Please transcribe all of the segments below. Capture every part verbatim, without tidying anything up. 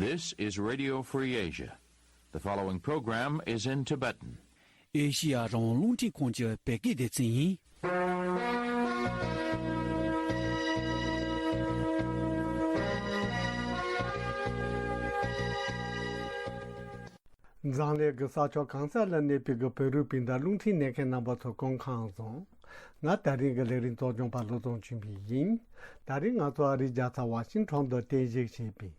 This is Radio Free Asia. The following program is in Tibetan. ཨེ་ཤི་ཡ་རང་དབང་རླུང་འཕྲིན་ཁང་གི་བོད་སྐད་སྡེ་ཚན་ཡིན། འཛམ་གླིང་གི་ས་ཕྱོགས་གང་ས་ལ་གནས་པའི་གི་བོད་རིགས་སྤུན་ཟླ་རླུང་འཕྲིན་གནད་འཁེལ་རྣམ་པ་ཚོ་སྐུ་ཁམས་བཟང་། ང་ད་རིང་གི་ལས་རིམ་གཙོ་སྐྱོང་པ་བློ་བཟང་ཆོས་འཕེལ་ཡིན། ད་རིང་ང་ཚོ་ཨ་རིའི་རྒྱལ་ས་ཝ་ཤིང་ཊོན་དུ་རྟེན་གཞི་བྱས་པའི་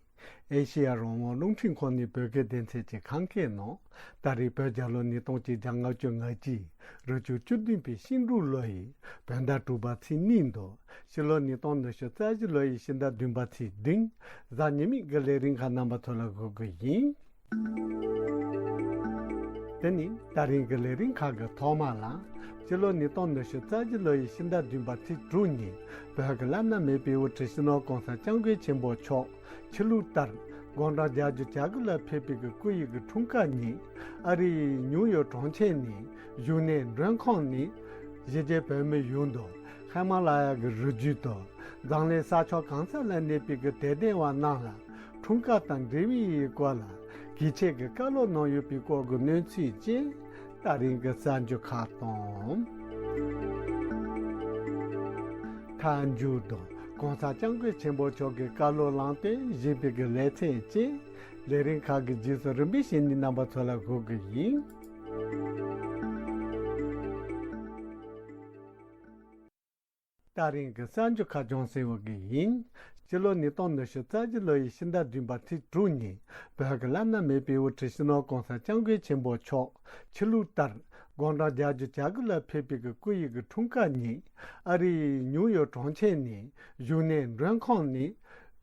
ཨེ་ཤེ་ཡ་རང་དབང་རླུང་འཕྲིན་ཁང་ནས་བོད་སྐད་སྡེ་ཚན་གྱི་ཁམས་སྐད་ནང་། ད་རེས་བོད་རྒྱལ་ལོ་ཉིས་སྟོང་གཅིག་བརྒྱ་ལྔ་བཅུ་ང་གཅིག་རི་ཆུ་བཅུ་བདུན་པའི་ཤིང་འབྲུག་ལོ་ཡི་བོད་ཟླ་དྲུག་པ་ཚེས་གཉིས་དང་། ཕྱི་ལོ་ཉིས་སྟོང་ཉི་ཤུ་རྩ་བཞི་ལོ་ཡི་ཕྱི་ཟླ་བདུན་པ་ཚེས་བདུན། གཟའ་ཉི་མའི་གི་ལས་རིམ་ཁག་རྣམ་པ་ཚོ་ལ་གོ་གི་ཡིན། དེ་ནི་ད་རིང་གི་ལས་རིམ་ཁག་གི་ཐོག་མ་ལ། ཕྱི་ལོ་ཉིས་སྟོང་ཉི་ཤུ་རྩ་བཞི་ལོ་ཡི་ཕྱི་ཟླ་བདུན་པ་ཚེས་དྲུག་ཉིན། བོད་ཀྱི་བླ་ན་མེད་པའི་དབུ་ཁྲིད་སྤྱི་ནོར་༸གོང་ས་༸སྐྱབས་མགོན་ཆེན་པོ་མཆོག་ཆོས་ལུགས་ལྟར་དགུང་གྲངས་བརྒྱད་ཅུ་གྱ་དགུ་ལ་ཕེབས་པའི་གི་སྐུ་ཡི་གི་འཁྲུངས་སྐར་ཉིན། ཨ་རིའི་ནིའུ་ཡོག་གྲོང་ཁྱེར་ནས་བཞུགས་གནས་མགྲོན་ཁང་ནས་གཞིས་བྱེས་བོད་མི་ཡོངས་དང་། ཧི་མ་ལ་ཡ་གི་རི་རྒྱུད་དང་། འཛམ་གླིང་ས་ཕྱོགས་གང་ས་ལ་གནས་པའི་གི་དད་ལྡན་བ་རྣམས་ལ། འཁྲུངས་སྐར་དང་འབྲེལ་བའི་སྐོར་ལ་གལ་ཆེ་གི་བཀའ་སློབ་གནང་ཡོད་པའི་སྐོར་གྱི་གནས་ཚུལ་བཅས་ད་རིང་གི་གསར་འགྱུར་ཁག་དང་། མཐའ་མཇུག་ཏུ་༸གོང་ས་༸སྐྱབས་མགོན་ཆེན་པོ་མཆོག་གི་བཀའ་སློབ་བླངས་ཏེ་བཞེངས་པའི་གི་ལེ་ཚན་བཅས་ལས་རིམ་ཁག་གི་རྗེས་སུ་རིམ་པས་བཤད་ནས་རྣམ་པ་ཚོ་ལ་གོ་གི་ཡིན། ད་རིང་གི་གསར་འགྱུར་ཁག་ཅུང་ཟད་འབུལ་གི་ཡིན། སྤྱི་ལོ་ཉིས་སྟོང་ཉི་ཤུ་རྩ་བཞི་ལོ་ཡི་ཕྱི་ཟླ་བདུན་པ་ཚེས་དྲུག་ཉིན། བོད་ཀྱི་བླ་ན་མེད་པའི་དབུ་ཁྲིད་སྤྱི་ནོར་༸གོང་ས་༸སྐྱབས་མགོན་ཆེན་པོ་མཆོག་ཆོས་ལུགས་ལྟར་དགུང་གྲངས་བརྒྱད་ཅུ་གྱ་དགུ་ལ་ཕེབས་པའི་གི་སྐུ་ཡི་གི་འཁྲུངས་སྐར་ཉིན། ཨ་རིའི་ནིའུ་ཡོག་གྲོང་ཁྱེར་ནས་བཞུགས་གནས་མགྲོན་ཁང་ནས་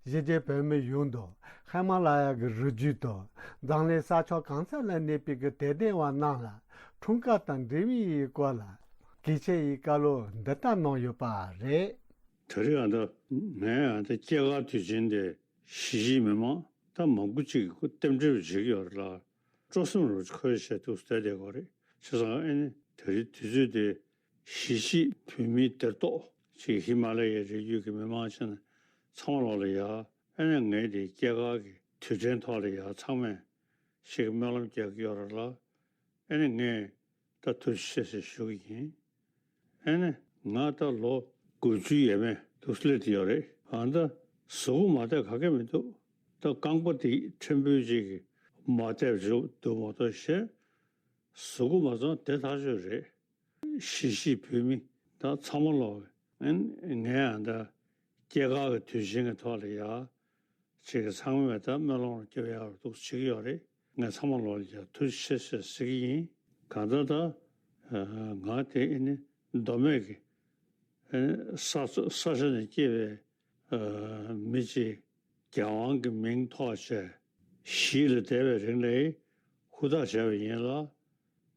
གཞིས་བྱེས་བོད་མི་ཡོངས་དང་། ཧི་མ་ལ་ཡ་གི་རི་རྒྱུད་དང་། འཛམ་གླིང་ས་ཕྱོགས་གང་ས་ལ་གནས་པའི་གི་དད་ལྡན་བ་རྣམས་ལ། འཁྲུངས་སྐར་དང་འབྲེལ་བའི་སྐོར་ལ་གལ་ཆེ་ཡི་བཀའ་སློབ་འདི་ལྟར་གནང་ཡོད་པ་རེད། དེ་རིང་ཨ་ད་ངས་ཨ་ད་སྐྱེས་སྐར་དུས་ཆེན་དེ་གཞིས་བྱེས་མི་མང་ད་མང་པོ་ཅིག་གིས་རྟེན་འབྲེལ་བྱེད་ཀྱི་ཡོད་རེད་ལ། སྤྲོ་སེམས་རུ་འཁོལ་བྱས་འདུག་བསྡད་བསྡད་ཀྱི་ཡོད་རེད། བྱས་ཙང་ཨ་ནི་དེ་རིང་དུས་ཚོད་དེ་གཞིས་བྱེས་བོད་མིའི་གཏེར་སྟོན་ཅིག་ཧི་མ་ལ་ཡའི་རི་རྒྱུད་ཀྱི་མི་མང་བྱས་ནས་ཚང་མ་ལོག་ལ་ཡ། ཨ་ནི་ངས་དེ་སྐྱེས་སྐར་གྱི་དུས་དྲན་ཐོག་ལ་ཡ་ཚང་མས་ཞིག་སྨོན་ལམ་རྒྱག་གི་ཡོད་རེད་ལ། ཨ་ནི་ངས་ད་ཐུགས་རྗེ་ཆེ་ཞེས་ཞུ་གི་ཡིན། ཨ་ནི་ང་ད་ལོ་དགུ་བཅུ་ཡས་མས་འདུག་སླེབས་བསྡད་ཡོད་རེད། ཨ་ད་གཟུགས་པོ་མ་བདེ་ག་གེ་མི་འདུག་ད་རྐང་པ་དེ་ཕྲན་བུ་ཅིག་གིས་མ་བདེ་བ་ཅིག་འདུག་མ་གཏོགས་གཞན་གཟུགས་པོ་མ་ཚང་བདེ་ཐག་ཆོད་རེད། གཞིས་བྱེས་བོད་མི་ད་ཚང་མ་ལོག་ཨ་ནི་ངས་ཨ་ད་སྐྱེས་སྐར་གྱི་དུས་ཆེན་གྱི་ཐོག་ལ་ཡ། ཅིག་གི་ཚང་མས་ད་སྨོན་ལམ་རྒྱབ་ཡག་འདུག་བྱེད་ཀྱི་ཡོད་རེད། ངས་ཚང་མ་ལོག་ལ་ཡ་ཐུགས་རྗེ་ཆེ་ཟེར་ཟེར་གྱི་ཡིན། གང་ལྟར་ད་ང་དེ་ཨ་ནི་མདོ་སྨད་ཀྱི་ཨ་ནི་ས་ས་ཆ་ནས་སྐྱེས་པའི་མི་ཅིག་རྒྱལ་དབང་གི་མིང་ཐོགས་བྱས་གཞིས་ལ་བསྡད་པའི་རིང་ལ་ཧུར་ཐག་བྱས་པ་ཡིན་ལ།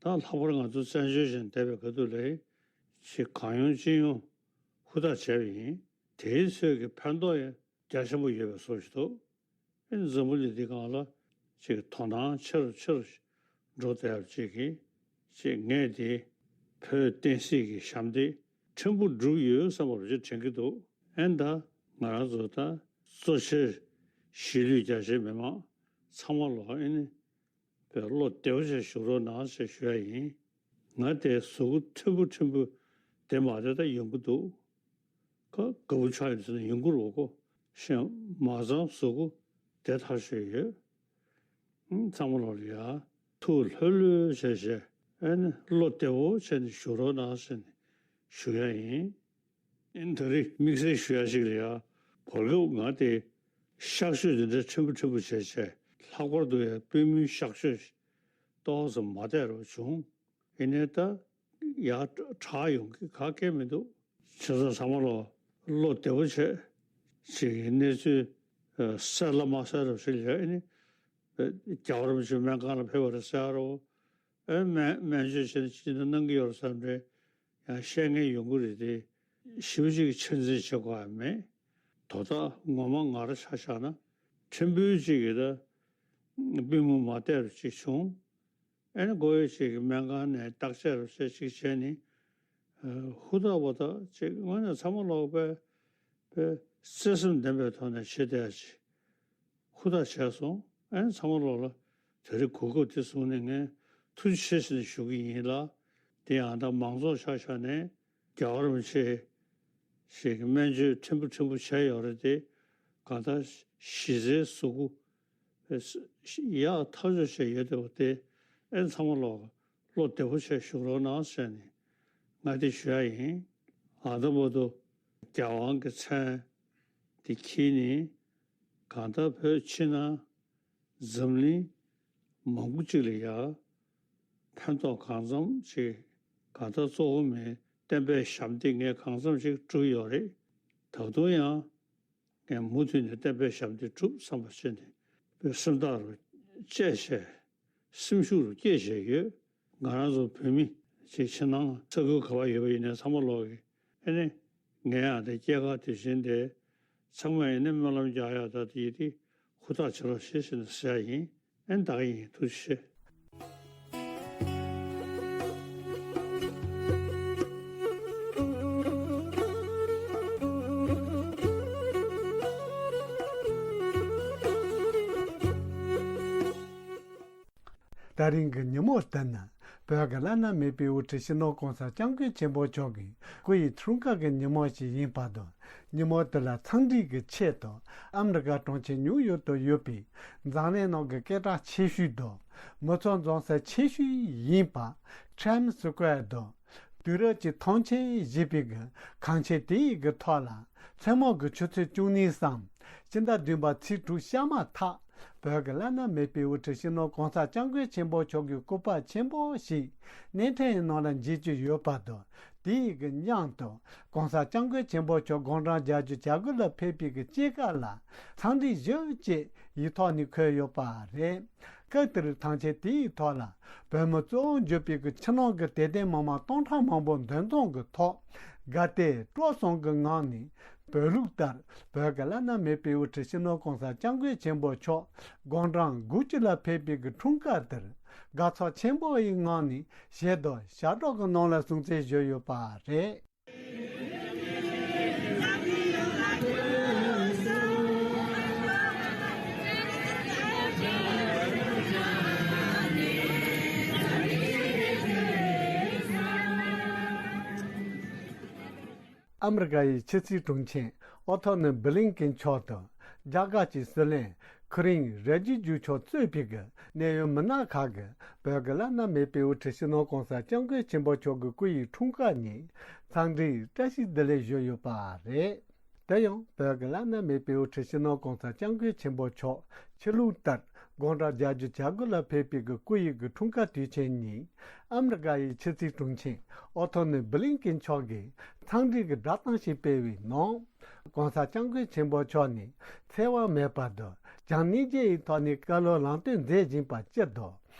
ད་ལྷག་པར་ང་ཚོ་བཙན་བྱོལ་ཅན་བསྡད་པའི་ཁ་ཐུག་ལ་ཅིག་གང་ཡོང་ཅི་ཡོང་ཧུར་ཐག་བྱས་པ་ཡིན། དེའི་ཚོད་ཀྱི་ཕན་ཐོགས་ཡང་རྒྱ་ཆེན་པོ་ཡོད་པའི་བཟོ་ཞིག་འདུག་ཨེ་འཛམ་བུ་གླིང་འདི་སྒང་ལ་ཅིག་དོ་སྣང་ཆེ་རུ་ཆེ་རུ་འགྲོ་བསྡད་ཡག་ཅིག་གིས་ཅིག་ངས་དེ་བོད་བསྟན་སྲིད་ཀྱི་ཞབས་འདེགས་ཕྲན་བུ་བསྒྲུབས་ཡོད་བསམ་པ་རུ་ཅིག་དྲན་གྱི་འདུག་ཨེ་ད་ང་རང་ཚོ་ད་གཙོ་ཆེར་གཞིས་ལུས་རྒྱ་ཆེའི་མི་མང་ཚང་མ་ལོག་ཨེ་ནི་བོད་བློ་བདེ་བོ་བྱས་བཞུགས་རོགས་གནང་ཞེས་ཞུ་ཡ་ཡིན། ང་དེ་གཟུགས་པོ་ཕྲན་བུ་ཕྲན་བུ་བདེ་མ་བདེ་ད་ཡོང་གི་འདུག་ཁ་དགའ་པོ་ཆགས་ཡོད་ཟེར་ན་ཡོང་གི་རེད་གོ། གཞན་མ་ཚང་གཟུགས་པོ་བདེ་ཐག་ཆོད་ཡོད། ཨང་། ཚང་མ་ལོག་ལ་ཡ་ཐུགས་ལྷོད་ལྷོད་བྱས་བྱས་ཨེ་ནི་བློ་བདེ་བོ་བྱས་ནས་བཞུགས་རོགས་གནང་ཟེར་ནས་ཞུ་ཡ་ཡིན། ཨེ་ནི་ད་རེས་དམིགས་བསལ་ཞུ་ཡ་ཞིག་ལ་ཡ། བར་སྐབས་ང་དེ་གཤག་བཅོས་དེ་འདྲ་ཕྲན་བུ་ཕྲན་བུ་བྱས་བྱས་ལྷག་པར་དུ་ཡ་པུས་མོའི་གཤག་བཅོས་ཏོག་ཙམ་མ་བདེ་རུ་བྱུང་། ཡིན་ནའི་ད་ཡར་དྲག་ཡོང་གི་ག་གེ་མི་འདུག་བྱས་ཙང་ཚང་མ་ལོག་བློ་བདེ་པོ་བྱས་ཅིག་གནས་ཚུལ་གསལ་ལ་མ་གསལ་རབས་ཞིག་ལ་ཨེ་ནི་རྒྱལ་བ་རིན་པོ་ཆེ་སྨན་ཁང་ལ་ཕེབས་པ་རེད་ཟེར་རོ། ཨེ་སྨན་སྨན་བཅོས་བྱས་ནས་ཅི་འདྲ་གནང་གི་ཡོད་རེད་བསམ་འདྲ་ཡང་བཤད་མཁན་ཡོང་གི་རེད་དེ། ཞེ་པོ་ཅིག་ཆ་འཛིན་བྱེད་དགོས་ཡ་མེད། དོ་བདག་ངོ་མ་ང་རང་ཆ་བཞག་ན་ཕྲན་བུ་ཅིག་གིས་ད་པུས་མོ་མ་བདེ་རུ་ཅིག་བྱུང་། ཨེ་ནི་མགོ་ཡོད་ཅིག་གི་སྨན་ཁང་ནས་བརྟག་དཔྱད་རུ་བྱས་ཅིག་བྱས་ནི། ཧུར་ཐག་པ་དག་ཅིག་དངོས་གནས་ཚང་མ་ལོག་པའི་པའི་བརྩེ་སེམས་ལྡན་པའི་ཐོག་ནས་བྱེད་བསྡད་ཅིག་ཧུར་ཐག་བྱས་སོང་ ཨ་ནི་ཚང་མ་ལོག་ལ་དེ་རིང་གོ་སྐབས་དེ་བཟུང་ནས་ངས་ཐུགས་རྗེ་ཆེ་ཟེར་ནས་ཞུ་གི་ཡིན་ལ། དེ་ཡང་ད་མང་ཚོགས་ཆ་བཞག་ནས་རྒྱལ་བ་རིན་པོ་ཆེ་ཞིག་གི་སྨན་བཅོས་ཕྲན་བུ་ཕྲན་བུ་བྱས་ཡོད་རེད་དེ། གང་ལྟར་གཞི་རྩའི་གཟུགས་པོ་ཡག་ཐག་ཆོད་བྱས་ཡོད་བསྡད་པ་དེ་ཨེ་ཚང་མ་ལོག་བློ་བདེ་པོ་བྱས་བཞུགས་རོགས་གནང་ཟེར་ནས་ང་དེ་ཞུ་ཡ་ཡིན། ཨ་ད་བར་དུ་རྒྱལ་དབང་གི་མཚན་དེ་འཁྱེར་ནས་གང་ལྟར་བོད་ཕྱི་ནང་འཛམ་གླིང་མང་པོ་ཅིག་ལ་ཡ་ཕན་ཐོགས་གང་འཚམ་ཅིག་གང་ལྟར་གཙོ་བོ་མིན་བསྟན་པའི་ཞབས་འདེགས་ངས་གང་འཚམ་ཅིག་བསྒྲུབས་ཡོད་རེད། ད་དུང་ཡང་ངས་མུ་མཐུད་ནས་བསྟན་པའི་ཞབས་འདེགས་སྒྲུབ་བསམ་པ་བྱས་ནས་སེམས་ཐག་རུ་བཅད་བྱས་སེམས་ཤུགས་རུ་བསྐྱེད་བྱས་ཡོད། ང་རང་ཚོ་བོད་མི་ཅིག་ཕྱི་ནང་ས་ཁུལ་ག་པར་ཡོད་པ་ཡིན་ནའི་ཚང་མ་ལོག་གི་ཨེ་ནི་ངའི་ཡང་དེ་སྐྱེས་སྐར་དུས་ཆེན་དེ་ཚང་མ་ཡིན་ནའི་སྨོན་ལམ་རྒྱག་ཡག་ད་དེ་ཡིན་དེ་ཧུར་ཐག་བྱེད་རོགས་ཞེས་ཟེར་ནས་ཟེར་ཡ་ཡིན། ཨེ་ནི་ད་ག་ཡིན། ཐུགས་རྗེ་ཆེ། ད་རིང་གི་ཉིན་མོ་འདི་ནི་བོད་ཀྱི་བླ་ན་མེད་པའི་དབུ་ཁྲིད་སྤྱི་ནོར་༸གོང་ས་༸སྐྱབས་མགོན་ཆེན་པོ་མཆོག་གི་སྐུ་ཡི་འཁྲུངས་སྐར་གྱི་ཉིན་མོ་ཞིག་ཡིན་པ་དང་། ཉིན་མོ་འདི་ལ་འཚམས་འདྲི་གི་ཆེད་དུ་ཨ་མི་རི་ཀ་གྲོང་ཁྱེར་ཉིའུ་ཡོག་ཏུ་ཡོད་པའི་འཛམ་གླིང་ནང་གི་སྐད་གྲགས་ཆེ་ཤོས་དང་མི་ཚོགས་འཛོམས་ས་ཆེ་ཤོས་ཡིན་པ་Times Square་དུ། དུས་རབས་ཀྱི་ཐང་ཆེན་ཞེས་པའི་གི་ཁང་ཆེན་དེའི་གི་ཐོག་ལ་མཚན་མོ་གི་ཆུ་ཚོད་བཅུ་གཉིས་སམ་སྤྱི་ཟླ་བདུན་པ་ཚེས་དྲུག་ཤར་མ་ཐག་བོད་ཀྱི་བླ་ན་མེད་པའི་དབུ་ཁྲིད་སྤྱི་ནོར་༸གོང་ས་༸སྐྱབས་མགོན་ཆེན་པོ་མཆོག་གི་སྐུ་པར་ཆེན་པོ་ཞིག་གནས་ཕྲན་ནང་ལ་མཇལ་རྒྱུ་ཡོད་པ་དང་། དེའི་གི་མཉམ་དུ་༸གོང་ས་༸སྐྱབས་མགོན་ཆེན་པོ་མཆོག་དགུང་གྲངས་བརྒྱད་ཅུ་གྱ་དགུ་ལ་ཕེབས་པའི་གི་སྐྱེས་སྐར་ལ་འཚམས་འདྲི་ཞུ་ཅེས་ཡིག་ཐོག་ནས་འཁོད་ཡོད་པ་རེད། སྐབས་དེར་ཐང་ཆེན་དེའི་ཐོག་ལ་བོད་མི་གཙོ་བོ་གྱུར་པའི་གི་ཕྱི་ནང་གི་དད་ལྡན་མི་མང་སྟོང་ཕྲག་མང་པོ་འདུ་འཛོམས་ཀྱི་ཐོག་དགའ་དད་སྤྲོ་གསུམ་གྱི་ངང་ནས་བོད་ལུགས་ལྟར་བོད་ཀྱི་བླ་ན་མེད་པའི་དབུ་ཁྲིད་སྤྱི་ནོར་༸གོང་ས་༸སྐྱབས་མགོན་ཆེན་པོ་མཆོག་དགུང་གྲངས་དགུ་བཅུ་ལ་ཕེབས་པའི་གི་འཁྲུངས་སྐར་དེར་དགའ་ཚོར་ཆེན་པོ་ཡི་ངང་ནས་ཞལ་དུ་ཞབས་བྲོ་གི་ནང་ལ་སྲུང་བརྩི་ཞུས་ཡོད་པ་རེད། ཨ་མི་རི་ཀ་ཡི་ཕྱི་སྲིད་དྲུང་ཆེ་ཨོ་ཐོ་ནི་བྷི་ལིན་ཀིན་མཆོག་དང་རྒྱ་གར་གྱི་སྲིད་བློན་ཁི་རིན་རི་ཇི་ཇུ་མཆོག་གཙོས་པའི་གི་གནད་ཡོད་མི་སྣ་ཁག་གིས་བོད་ཀྱི་བླ་ན་མེད་པའི་དབུ་ཁྲིད་སྤྱི་ནོར་༸གོང་ས་༸སྐྱབས་མགོན་ཆེན་པོ་མཆོག་གི་སྐུ་ཡི་འཁྲུངས་སྐར་ཉིན་འཚམས་འདྲིའི་བཀྲ་ཤིས་བདེ་ལེགས་ཞུས་ཡོད་པ་རེད། དེ་ཡང་བོད་ཀྱི་བླ་ན་མེད་པའི་དབུ་ཁྲིད་སྤྱི་ནོར་༸གོང་ས་༸སྐྱབས་མགོན་ཆེན་པོ་མཆོག་ཕྱི་ལུགས་ལྟར་དགུང་གྲངས་བརྒྱད་ཅུ་གྱ་དགུ་ལ་ཕེབས་པའི་གི་སྐུ་ཡི་གི་འཁྲུངས་སྐར་དུས་ཆེན་ཉིན་ཨ་མི་རི་ཀ་ཡི་ཕྱི་སྲིད་དྲུང་ཆེ་ཨོ་ཐོ་ནི་བྷི་ལིན་ཀིན་མཆོག་གིས་འཚམས་འདྲི་གི་བསྒྲགས་གཏམ་ཞིག་སྤེལ་བའི་ནང་༸གོང་ས་༸སྐྱབས་མགོན་ཆེན་པོ་མཆོག་ནི་འཚེ་བ་མེད་པ་དང་བྱམས་སྙིང་རྗེ་ཡི་ཐོག་ནས་བཀའ་སློབ་ལམ་སྟོན་མཛད་བཞིན་པ་སྤྱི་དང་།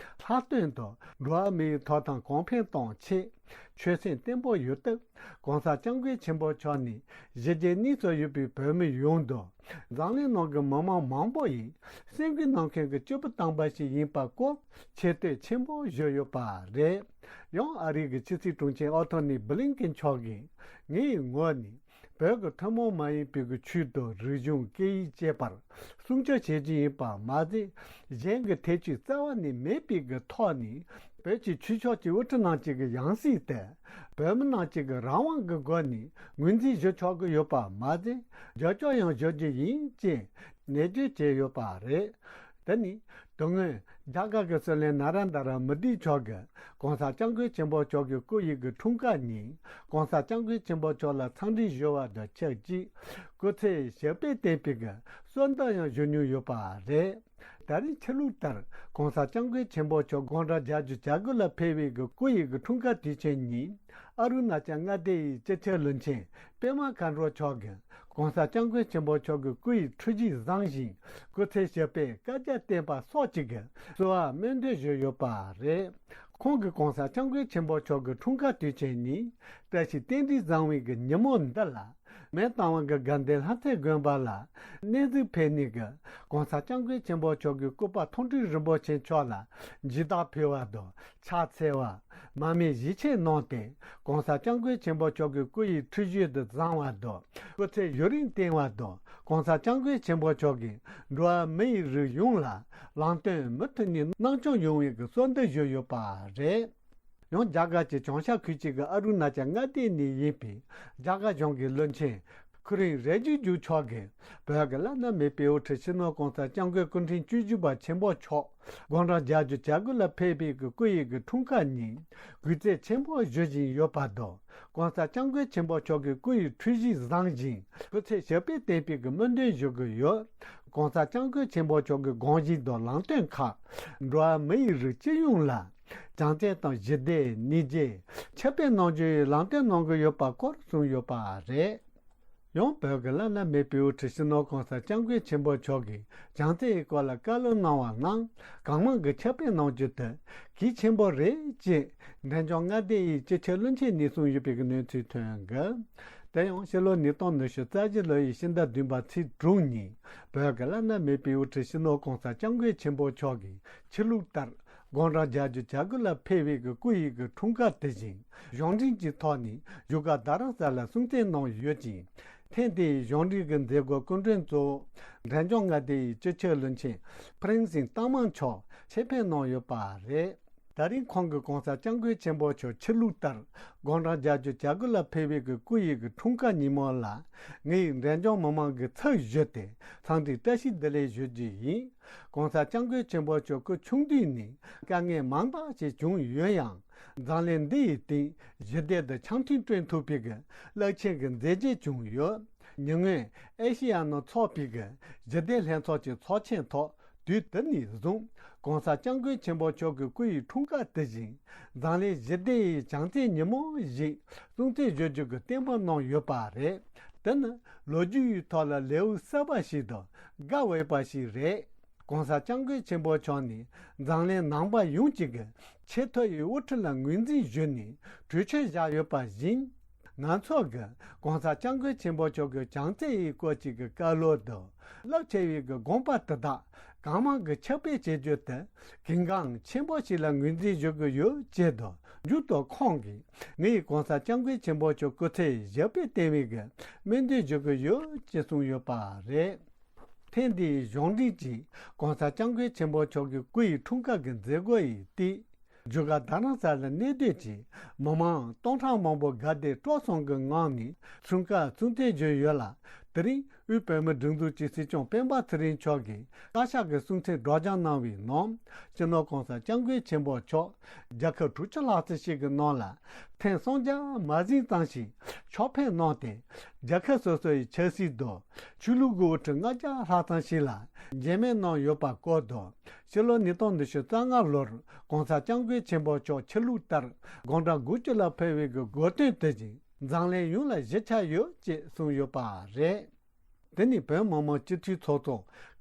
ལྷག་དོན་དུ་འགྲོ་བ་མིའི་ཐོབ་ཐང་གོང་འཕེལ་གཏོང་ཆེད་ཆོད་སེམས་བརྟན་པོ་ཡོད་སྟབས། ༸གོང་ས་༸སྐྱབས་མགོན་ཆེན་པོ་མཆོག་ནི་གཞི་རྒྱལ་གཉིས་སུ་ཡོད་པའི་བོད་མི་ཡོངས་དང་འཛམ་གླིང་ནང་གི་མི་མང་མང་པོ་ཡིས་སེམས་འགུལ་གནང་མཁན་གྱི་སྐྱེས་བུ་དམ་པ་ཞིག་ཡིན་པ་སྐོར་ཆེ་བསྟོད་ཆེན་པོ་ཞུས་ཡོད་པ་རེད། ཡང་ཨ་རིའི་གི་ཕྱི་སྲིད་དྲུང་ཆེ་ཨོ་ཐོ་ནི་བྷི་ལིན་ཀིན་མཆོག་གིས་ངའི་ངོས་ནས་བོད་ཀྱི་ཐུན་མོང་མ་ཡིན་པའི་གི་ཆོས་དང་རིག་གཞུང་སྐད་ཡིག་བཅས་པར་སྲུང་སྐྱོབ་བྱེད་རྒྱུ་ཡིན་པ་མ་ཟད། གཞན་གྱི་ཐེ་བྱུས་རྩ་བ་ནས་མེད་པའི་གི་ཐོག་ནས་བོད་ཀྱི་ཆོས་ཕྱོགས་ཀྱི་དབུ་ཁྲིད་རྣམས་ཀྱི་གི་ཡང་སྲིད་དེ་བོད་མི་རྣམས་ཀྱི་གི་རང་དབང་གི་སྒོ་ནས་ངོས་འཛིན་ཞུ་ཆོག་གི་ཡོད་པ་མ་ཟད། རྒྱབ་སྐྱོར་ཡང་ཞུ་རྒྱུ་ཡིན་ཅེས་ནན་བརྗོད་བྱས་ཡོད་པ་རེད། དེ་ནི་དོན་དངོས་རྒྱ་གར་གྱི་སྲིད་བློན་ན་ར་འདྲ་ར་མོ་དི་མཆོག་གིས་༸གོང་ས་༸སྐྱབས་མགོན་ཆེན་པོ་མཆོག་གི་སྐུ་ཡི་གི་འཁྲུངས་སྐར་ཉིན་༸གོང་ས་༸སྐྱབས་མགོན་ཆེན་པོ་མཆོག་ལ་འཚམས་འདྲི་ཞུ་བ་དང་ཆབས་ཅིག་སྐུ་ཚེ་ཞབས་པད་བརྟན་པའི་གི་གསོལ་འདེབས་ཡང་ཞུ་མྱོང་ཡོད་པ་རེད། ད་རིང་ཕྱི་ལུགས་ལྟར་༸གོང་ས་༸སྐྱབས་མགོན་ཆེན་པོ་མཆོག་དགུང་གྲངས་བརྒྱད་ཅུ་གྱ་དགུ་ལ་ཕེབས་པའི་གི་སྐུ་ཡི་གི་འཁྲུངས་སྐར་དུས་ཆེན་ཉིན་ཨ་རུ་ན་ཅལ་མངའ་སྡེ་ཡི་སྤྱི་ཁྱབ་བློན་ཆེན་པད་མ་མཁའ་འགྲོ་མཆོག་གིས་༸གོང་ས་༸སྐྱབས་མགོན་ཆེན་པོ་མཆོག་གི་སྐུ་ཡི་ཁྲུས་གཞིས་བཟུང་ཞིང་སྐུ་ཚེ་ཞབས་པད་བསྐལ་བརྒྱར་བརྟན་པ་སོགས་ཀྱི་གི་གསོལ་བ་སྨོན་འདུན་ཞུས་ཡོད་པ་རེད། ཁོང་གིས་༸གོང་ས་༸སྐྱབས་མགོན་ཆེན་པོ་མཆོག་གི་འཁྲུངས་སྐར་དུས་ཆེན་ཉིན་བཀྲ་ཤིས་རྟེན་འབྲེལ་བཟང་བའི་གི་ཉིན་མོ་འདི་ལ་ མེ་བཏང་བ་གི་དགའ་ལྡན་ལྷ་རྩེ་དགོན་པ་ལ་གནས་གཟིགས་ཕེབས་ནས་གི་༸གོང་ས་༸སྐྱབས་མགོན་ཆེན་པོ་མཆོག་གི་སྐུ་པར་མཐོང་གྲོལ་རིན་པོ་ཆེ་མཆོག་ལ་འཇུས་ཐག་ཕུལ་བ་དང་ཕྱག་འཚལ་བ། མར་མེ་ཞལ་ཕྱེ་གནང་སྟེ་༸གོང་ས་༸སྐྱབས་མགོན་ཆེན་པོ་མཆོག་གི་སྐུ་ཡི་ཁྲུས་གཞུང་དུ་བརྫངས་བ་དང་སྐུ་ཚེ་ཡུན་རིང་བརྟན་པ་དང་༸གོང་ས་༸སྐྱབས་མགོན་ཆེན་པོ་མཆོག་གིས་འགྲོ་བ་མི་ཡི་རིགས་ཡོངས་ལ་ལམ་སྟོན་མུ་མཐུད་ནས་གནང་སྐྱོང་ཡོང་བའི་གི་གསོལ་འདེབས་ཞུས་ཡོད་པ་རེད། ཡང་རྒྱ་གར་གྱི་བྱང་ཤར་ཁུལ་གཅིག་གི་ཨ་རུ་ན་ཅལ་མངའ་སྡེ་ནས་ཡིན་པའི་རྒྱ་གར་གཞུང་གི་བློན་ཆེན་ཁུ་རིན་རེ་ཇི་ཇུ་མཆོག་གིས་བོད་ཀྱི་བླ་ན་མེད་པའི་དབུ་ཁྲིད་སྤྱི་ནོར་༸གོང་ས་༸སྐྱབས་མགོན་སྐུ་ཕྲེང་བཅུ་བཞི་པ་ཆེན་པོ་མཆོག་དགུང་གྲངས་བརྒྱད་ཅུ་གྱ་དགུ་ལ་ཕེབས་པའི་གི་སྐུ་ཡི་གི་འཁྲུངས་སྐར་ཉིན་གུས་བརྩི་ཆེན་པོ་ཞུ་བཞིན་ཡོད་པ་དང་༸གོང་ས་༸སྐྱབས་མགོན་ཆེན་པོ་མཆོག་གི་སྐུ་ཡི་ཁྲུས་གཞིས་བཟང་ཞིང་སྐུ་ཚེ་ཞབས་པད་བརྟན་པའི་གི་སྨོན་འདུན་ཞུ་གི་ཡོད། ༸གོང་ས་༸སྐྱབས་མགོན་ཆེན་པོ་མཆོག་གི་དགོངས་གཞི་དང་ལམ་སྟོན་ཁག་འགྲོ་བ་མི་ཡི་རིགས་སྤྱི་ཡོངས་ལ་བྱམས་བརྩེ་དང་ཞི་བདེ་གནས་རྒྱུ་ཁྱབ་སྤེལ་གནང་རྒྱུའི་ལམ་སྟོན་གནང་གི་ཡོད་པ་སྐོར་གསུངས་ཡོད་པ་རེད། ཡང་བོད་ཀྱི་བླ་ན་མེད་པའི་དབུ་ཁྲིད་སྤྱི་ནོར་༸གོང་ས་༸སྐྱབས་མགོན་ཆེན་པོ་མཆོག་གིས་བྱམས་བརྩེ་ཡི་སྐོར་ལ་བཀའ་སློབ་གནང་བ་རྣམས་གང་མང་གིས་ཁྱབ་སྤེལ་གནང་རྒྱུ་དེ་གལ་ཆེན་པོ་རེད་ཅེས་འབྲས་ལྗོངས་མངའ་སྡེ་ཡི་སྤྱི་ཁྱབ་བློན་ཆེན་ནས་གསུངས་ཡོད་པའི་གནས་ཚུལ་ཐོན་གི། དེ་ཡང་ཕྱི་ལོ་ཉིས་སྟོང་ཉི་ཤུ་རྩ་བཞི་ལོ་ཡི་ཕྱི་ཟླ་བདུན་པ་ཚེས་དྲུག་ཉིན་བོད་ཀྱི་བླ་ན་མེད་པའི་དབུ་ཁྲིད་སྤྱི་ནོར་༸གོང་ས་༸སྐྱབས་མགོན་ཆེན་པོ་མཆོག་གིས་ཆོས་ལུགས་ལྟར་དགུང་གྲངས་བརྒྱད་ཅུ་གྱ་དགུ་ལ་ཕེབས་པའི་གི་སྐུ་ཡི་གི་འཁྲུངས་སྐར་དེ་བཞིན་གཞུང་འབྲེལ་གྱི་ཐོག་ནས་བཞུགས་སྒར་རྡ་རམ་ས་ལར་སྲུང་བརྩི་གནང་ཡོད་ཅིང་། ཐེངས་འདིའི་གཞུང་འབྲེལ་གྱི་མཛད་སྒོ་སྐུ་མགྲོན་གཙོ་བོ་འབྲས་ལྗོངས་མངའ་སྡེ་ཡི་སྤྱི་ཁྱབ་བློན་ཆེན་ཕུན་སུམ་ཚོགས་མ་མཆོག་ཆེད་ཕེབས་གནང་ཡོད་པ་རེད། ད་རིང་ཁོང་གིས་༸གོང་ས་༸སྐྱབས་མགོན་ཆེན་པོ་མཆོག་ཆོས་ལུགས་ལྟར་དགུང་གྲངས་བརྒྱད་ཅུ་གྱ་དགུ་ལ་ཕེབས་པའི་གི་སྐུ་ཡི་གི་འཁྲུངས་སྐར་ཉིན་མོ་ལ་ངས་འབྲས་ལྗོངས་མི་མང་གི་ཚབ་ཞུས་ཏེ་འཚམས་འདྲིའི་བཀྲ་ཤིས་བདེ་ལེགས་ཞུ་རྒྱུ་ཡིན། ༸གོང་ས་༸སྐྱབས་མགོན་ཆེན་པོ་མཆོག་སྐུ་ཆུང་དུས་ནས་དཀའ་ངལ་མང་དག་ཅིག་བྱུང་ཡོད་ཡང་། འཛམ་གླིང་འདི་ཡི་སྟེང་ཞི་བདེ་དང་འཆམ་མཐུན་བསྐྲུན་ཐུབ་པའི་གི་རླབས་ཆེན་གྱི་མཛད་རྗེས་བྱུང་ཡོད། ཉེ་སྔོན་ཨེ་ཤེ་ཡ་ནང་འཚོགས་པའི་གི་ཞི་བདེ་ལྷན་ཚོགས་ཀྱི་ཚོགས་ཆེན་ཐོག་དུས་དེ་ནས་བཟུང་༸གོང་ས་༸སྐྱབས་མགོན་ཆེན་པོ་མཆོག་གི་སྐུ་ཡི་འཁྲུངས་སྐར་དེ་བཞིན་འཛམ་གླིང་ཞི་བདེ་ཡི་བྱམས་བརྩེའི་ཉིན་མོ་ཞིག་སྲུང་བརྩི་ཞུ་རྒྱུ་གི་གཏན་འབེབས་གནང་ཡོད་པ་རེད། དེ་ནི་ལོ་རྒྱུས་ཡི་ཐོག་ལ་ལེའུ་གསར་པ་ཞིག་དང་དགའ་འོས་པ་ཞིག་རེད། ༸གོང་ས་༸སྐྱབས་མགོན་ཆེན་པོ་མཆོག་ནས་འཛམ་གླིང་ནང་པ་ཡོངས་ཀྱི་གི་ཆེས་མཐོ་ཡི་དབུ་ཁྲིད་ལ་ངོས་འཛིན་ཞུས་ནས་གྲོས་ཆོད་བཞག་ཡོད་པ་བཞིན། ང་ཚོ་གི་༸གོང་ས་༸སྐྱབས་མགོན་ཆེན་པོ་མཆོག་གི་བྱམས་བརྩེ་ཡི་སྐོར་གྱི་གི་བཀའ་སློབ་དང་རླབས་ཆེ་བའི་གི་དགོངས་པ་དེ་དག་གང་མང་གི་ཁྱབ་སྤེལ་བྱེད་རྒྱུ་དེ་གལ་འགངས་ཆེན་པོ་ཞིག་ལ་ངོས་འཛིན་ཞུ་གི་ཡོད་ཅེས་དང་མཇུག་ཏུ་ཁོང་གིས་ངས་༸གོང་ས་༸སྐྱབས་མགོན་ཆེན་པོ་མཆོག་སྐུ་ཚེ་ཞབས་པད་བརྟན་པའི་གི་སྨོན་འདུན་ཞུ་གི་ཡོད་ཅེས་གསུངས་ཡོད་པ་རེད། ཐེངས་འདིའི་གཞུང་འབྲེལ་གྱིས་༸གོང་ས་༸སྐྱབས་མགོན་ཆེན་པོ་མཆོག་གི་སྐུ་ཡི་འཁྲུངས་སྐར་གྱི་མཛད་སྒོ་ཡི་སྟེང་བཞུགས་སྒར་རྡ་རམ་ས་ལ་གནས་སྡོད་ཀྱི་མི་མང་སྟོང་ཕྲག་མང་པོ་དགའ་བདེ་སྤྲོ་གསུམ་གྱི་ངང་ནས་འཁྲུངས་སྐར་སྲུང་བརྩི་ཞུས་ཡོད་ལ། དེ་རིང་དབུས་བོད་མིའི་སྒྲིག་འཛུགས་ཀྱི་སྲིད་སྐྱོང་སྤེན་པ་ཚེ་རིང་མཆོག་གིས་བཀའ་ཤག་གི་གསུང་ཚིག་སྒྲོག་སྦྱང་གནང་བའི་ནང་སྤྱི་ནོར་༸གོང་ས་༸སྐྱབས་མགོན་ཆེན་པོ་མཆོག་རྒྱལ་ཁབ་དྲུག་ཅུ་ལྷག་ཙམ་ཞིག་གི་ནང་ལ་ཐེངས་སུམ་བརྒྱ་མ་ཟིན་ཙམ་ཞིག་ཕྱག་ཕེབས་གནང་སྟེ། རྒྱལ་ཁབ་སོ་སོ་ཡི་ཆབ་སྲིད་དང་ཆོས་ལུགས་ཀྱི་དབུ་ཁྲིད་ལྔ་བརྒྱ་ལྷག་ཙམ་ཞིག་ལ་མཇལ་འཕྲད་གནང་ཡོད་པ་སྐོར་དང་། ཕྱི་ལོ་ཉིས་སྟོང་ཉི་ཤུ་རྩ་ལྔ་ལོར་༸གོང་ས་༸སྐྱབས་མགོན་ཆེན་པོ་མཆོག་ཆོས་ལུགས་ལྟར་དགུང་གྲངས་དགུ་བཅུ་ལ་ཕེབས་པའི་གི་གོ་སྟོན་དེ་བཞིན་འཛམ་གླིང་ཡོངས་ལ་གཞི་ཆགས་ཡོད་ཅེས་གསུངས་ཡོད་པ་རེད། དེ་ནི་བོད་མི་མང་སྤྱི་འཐུས་ཚོགས་གཙོ་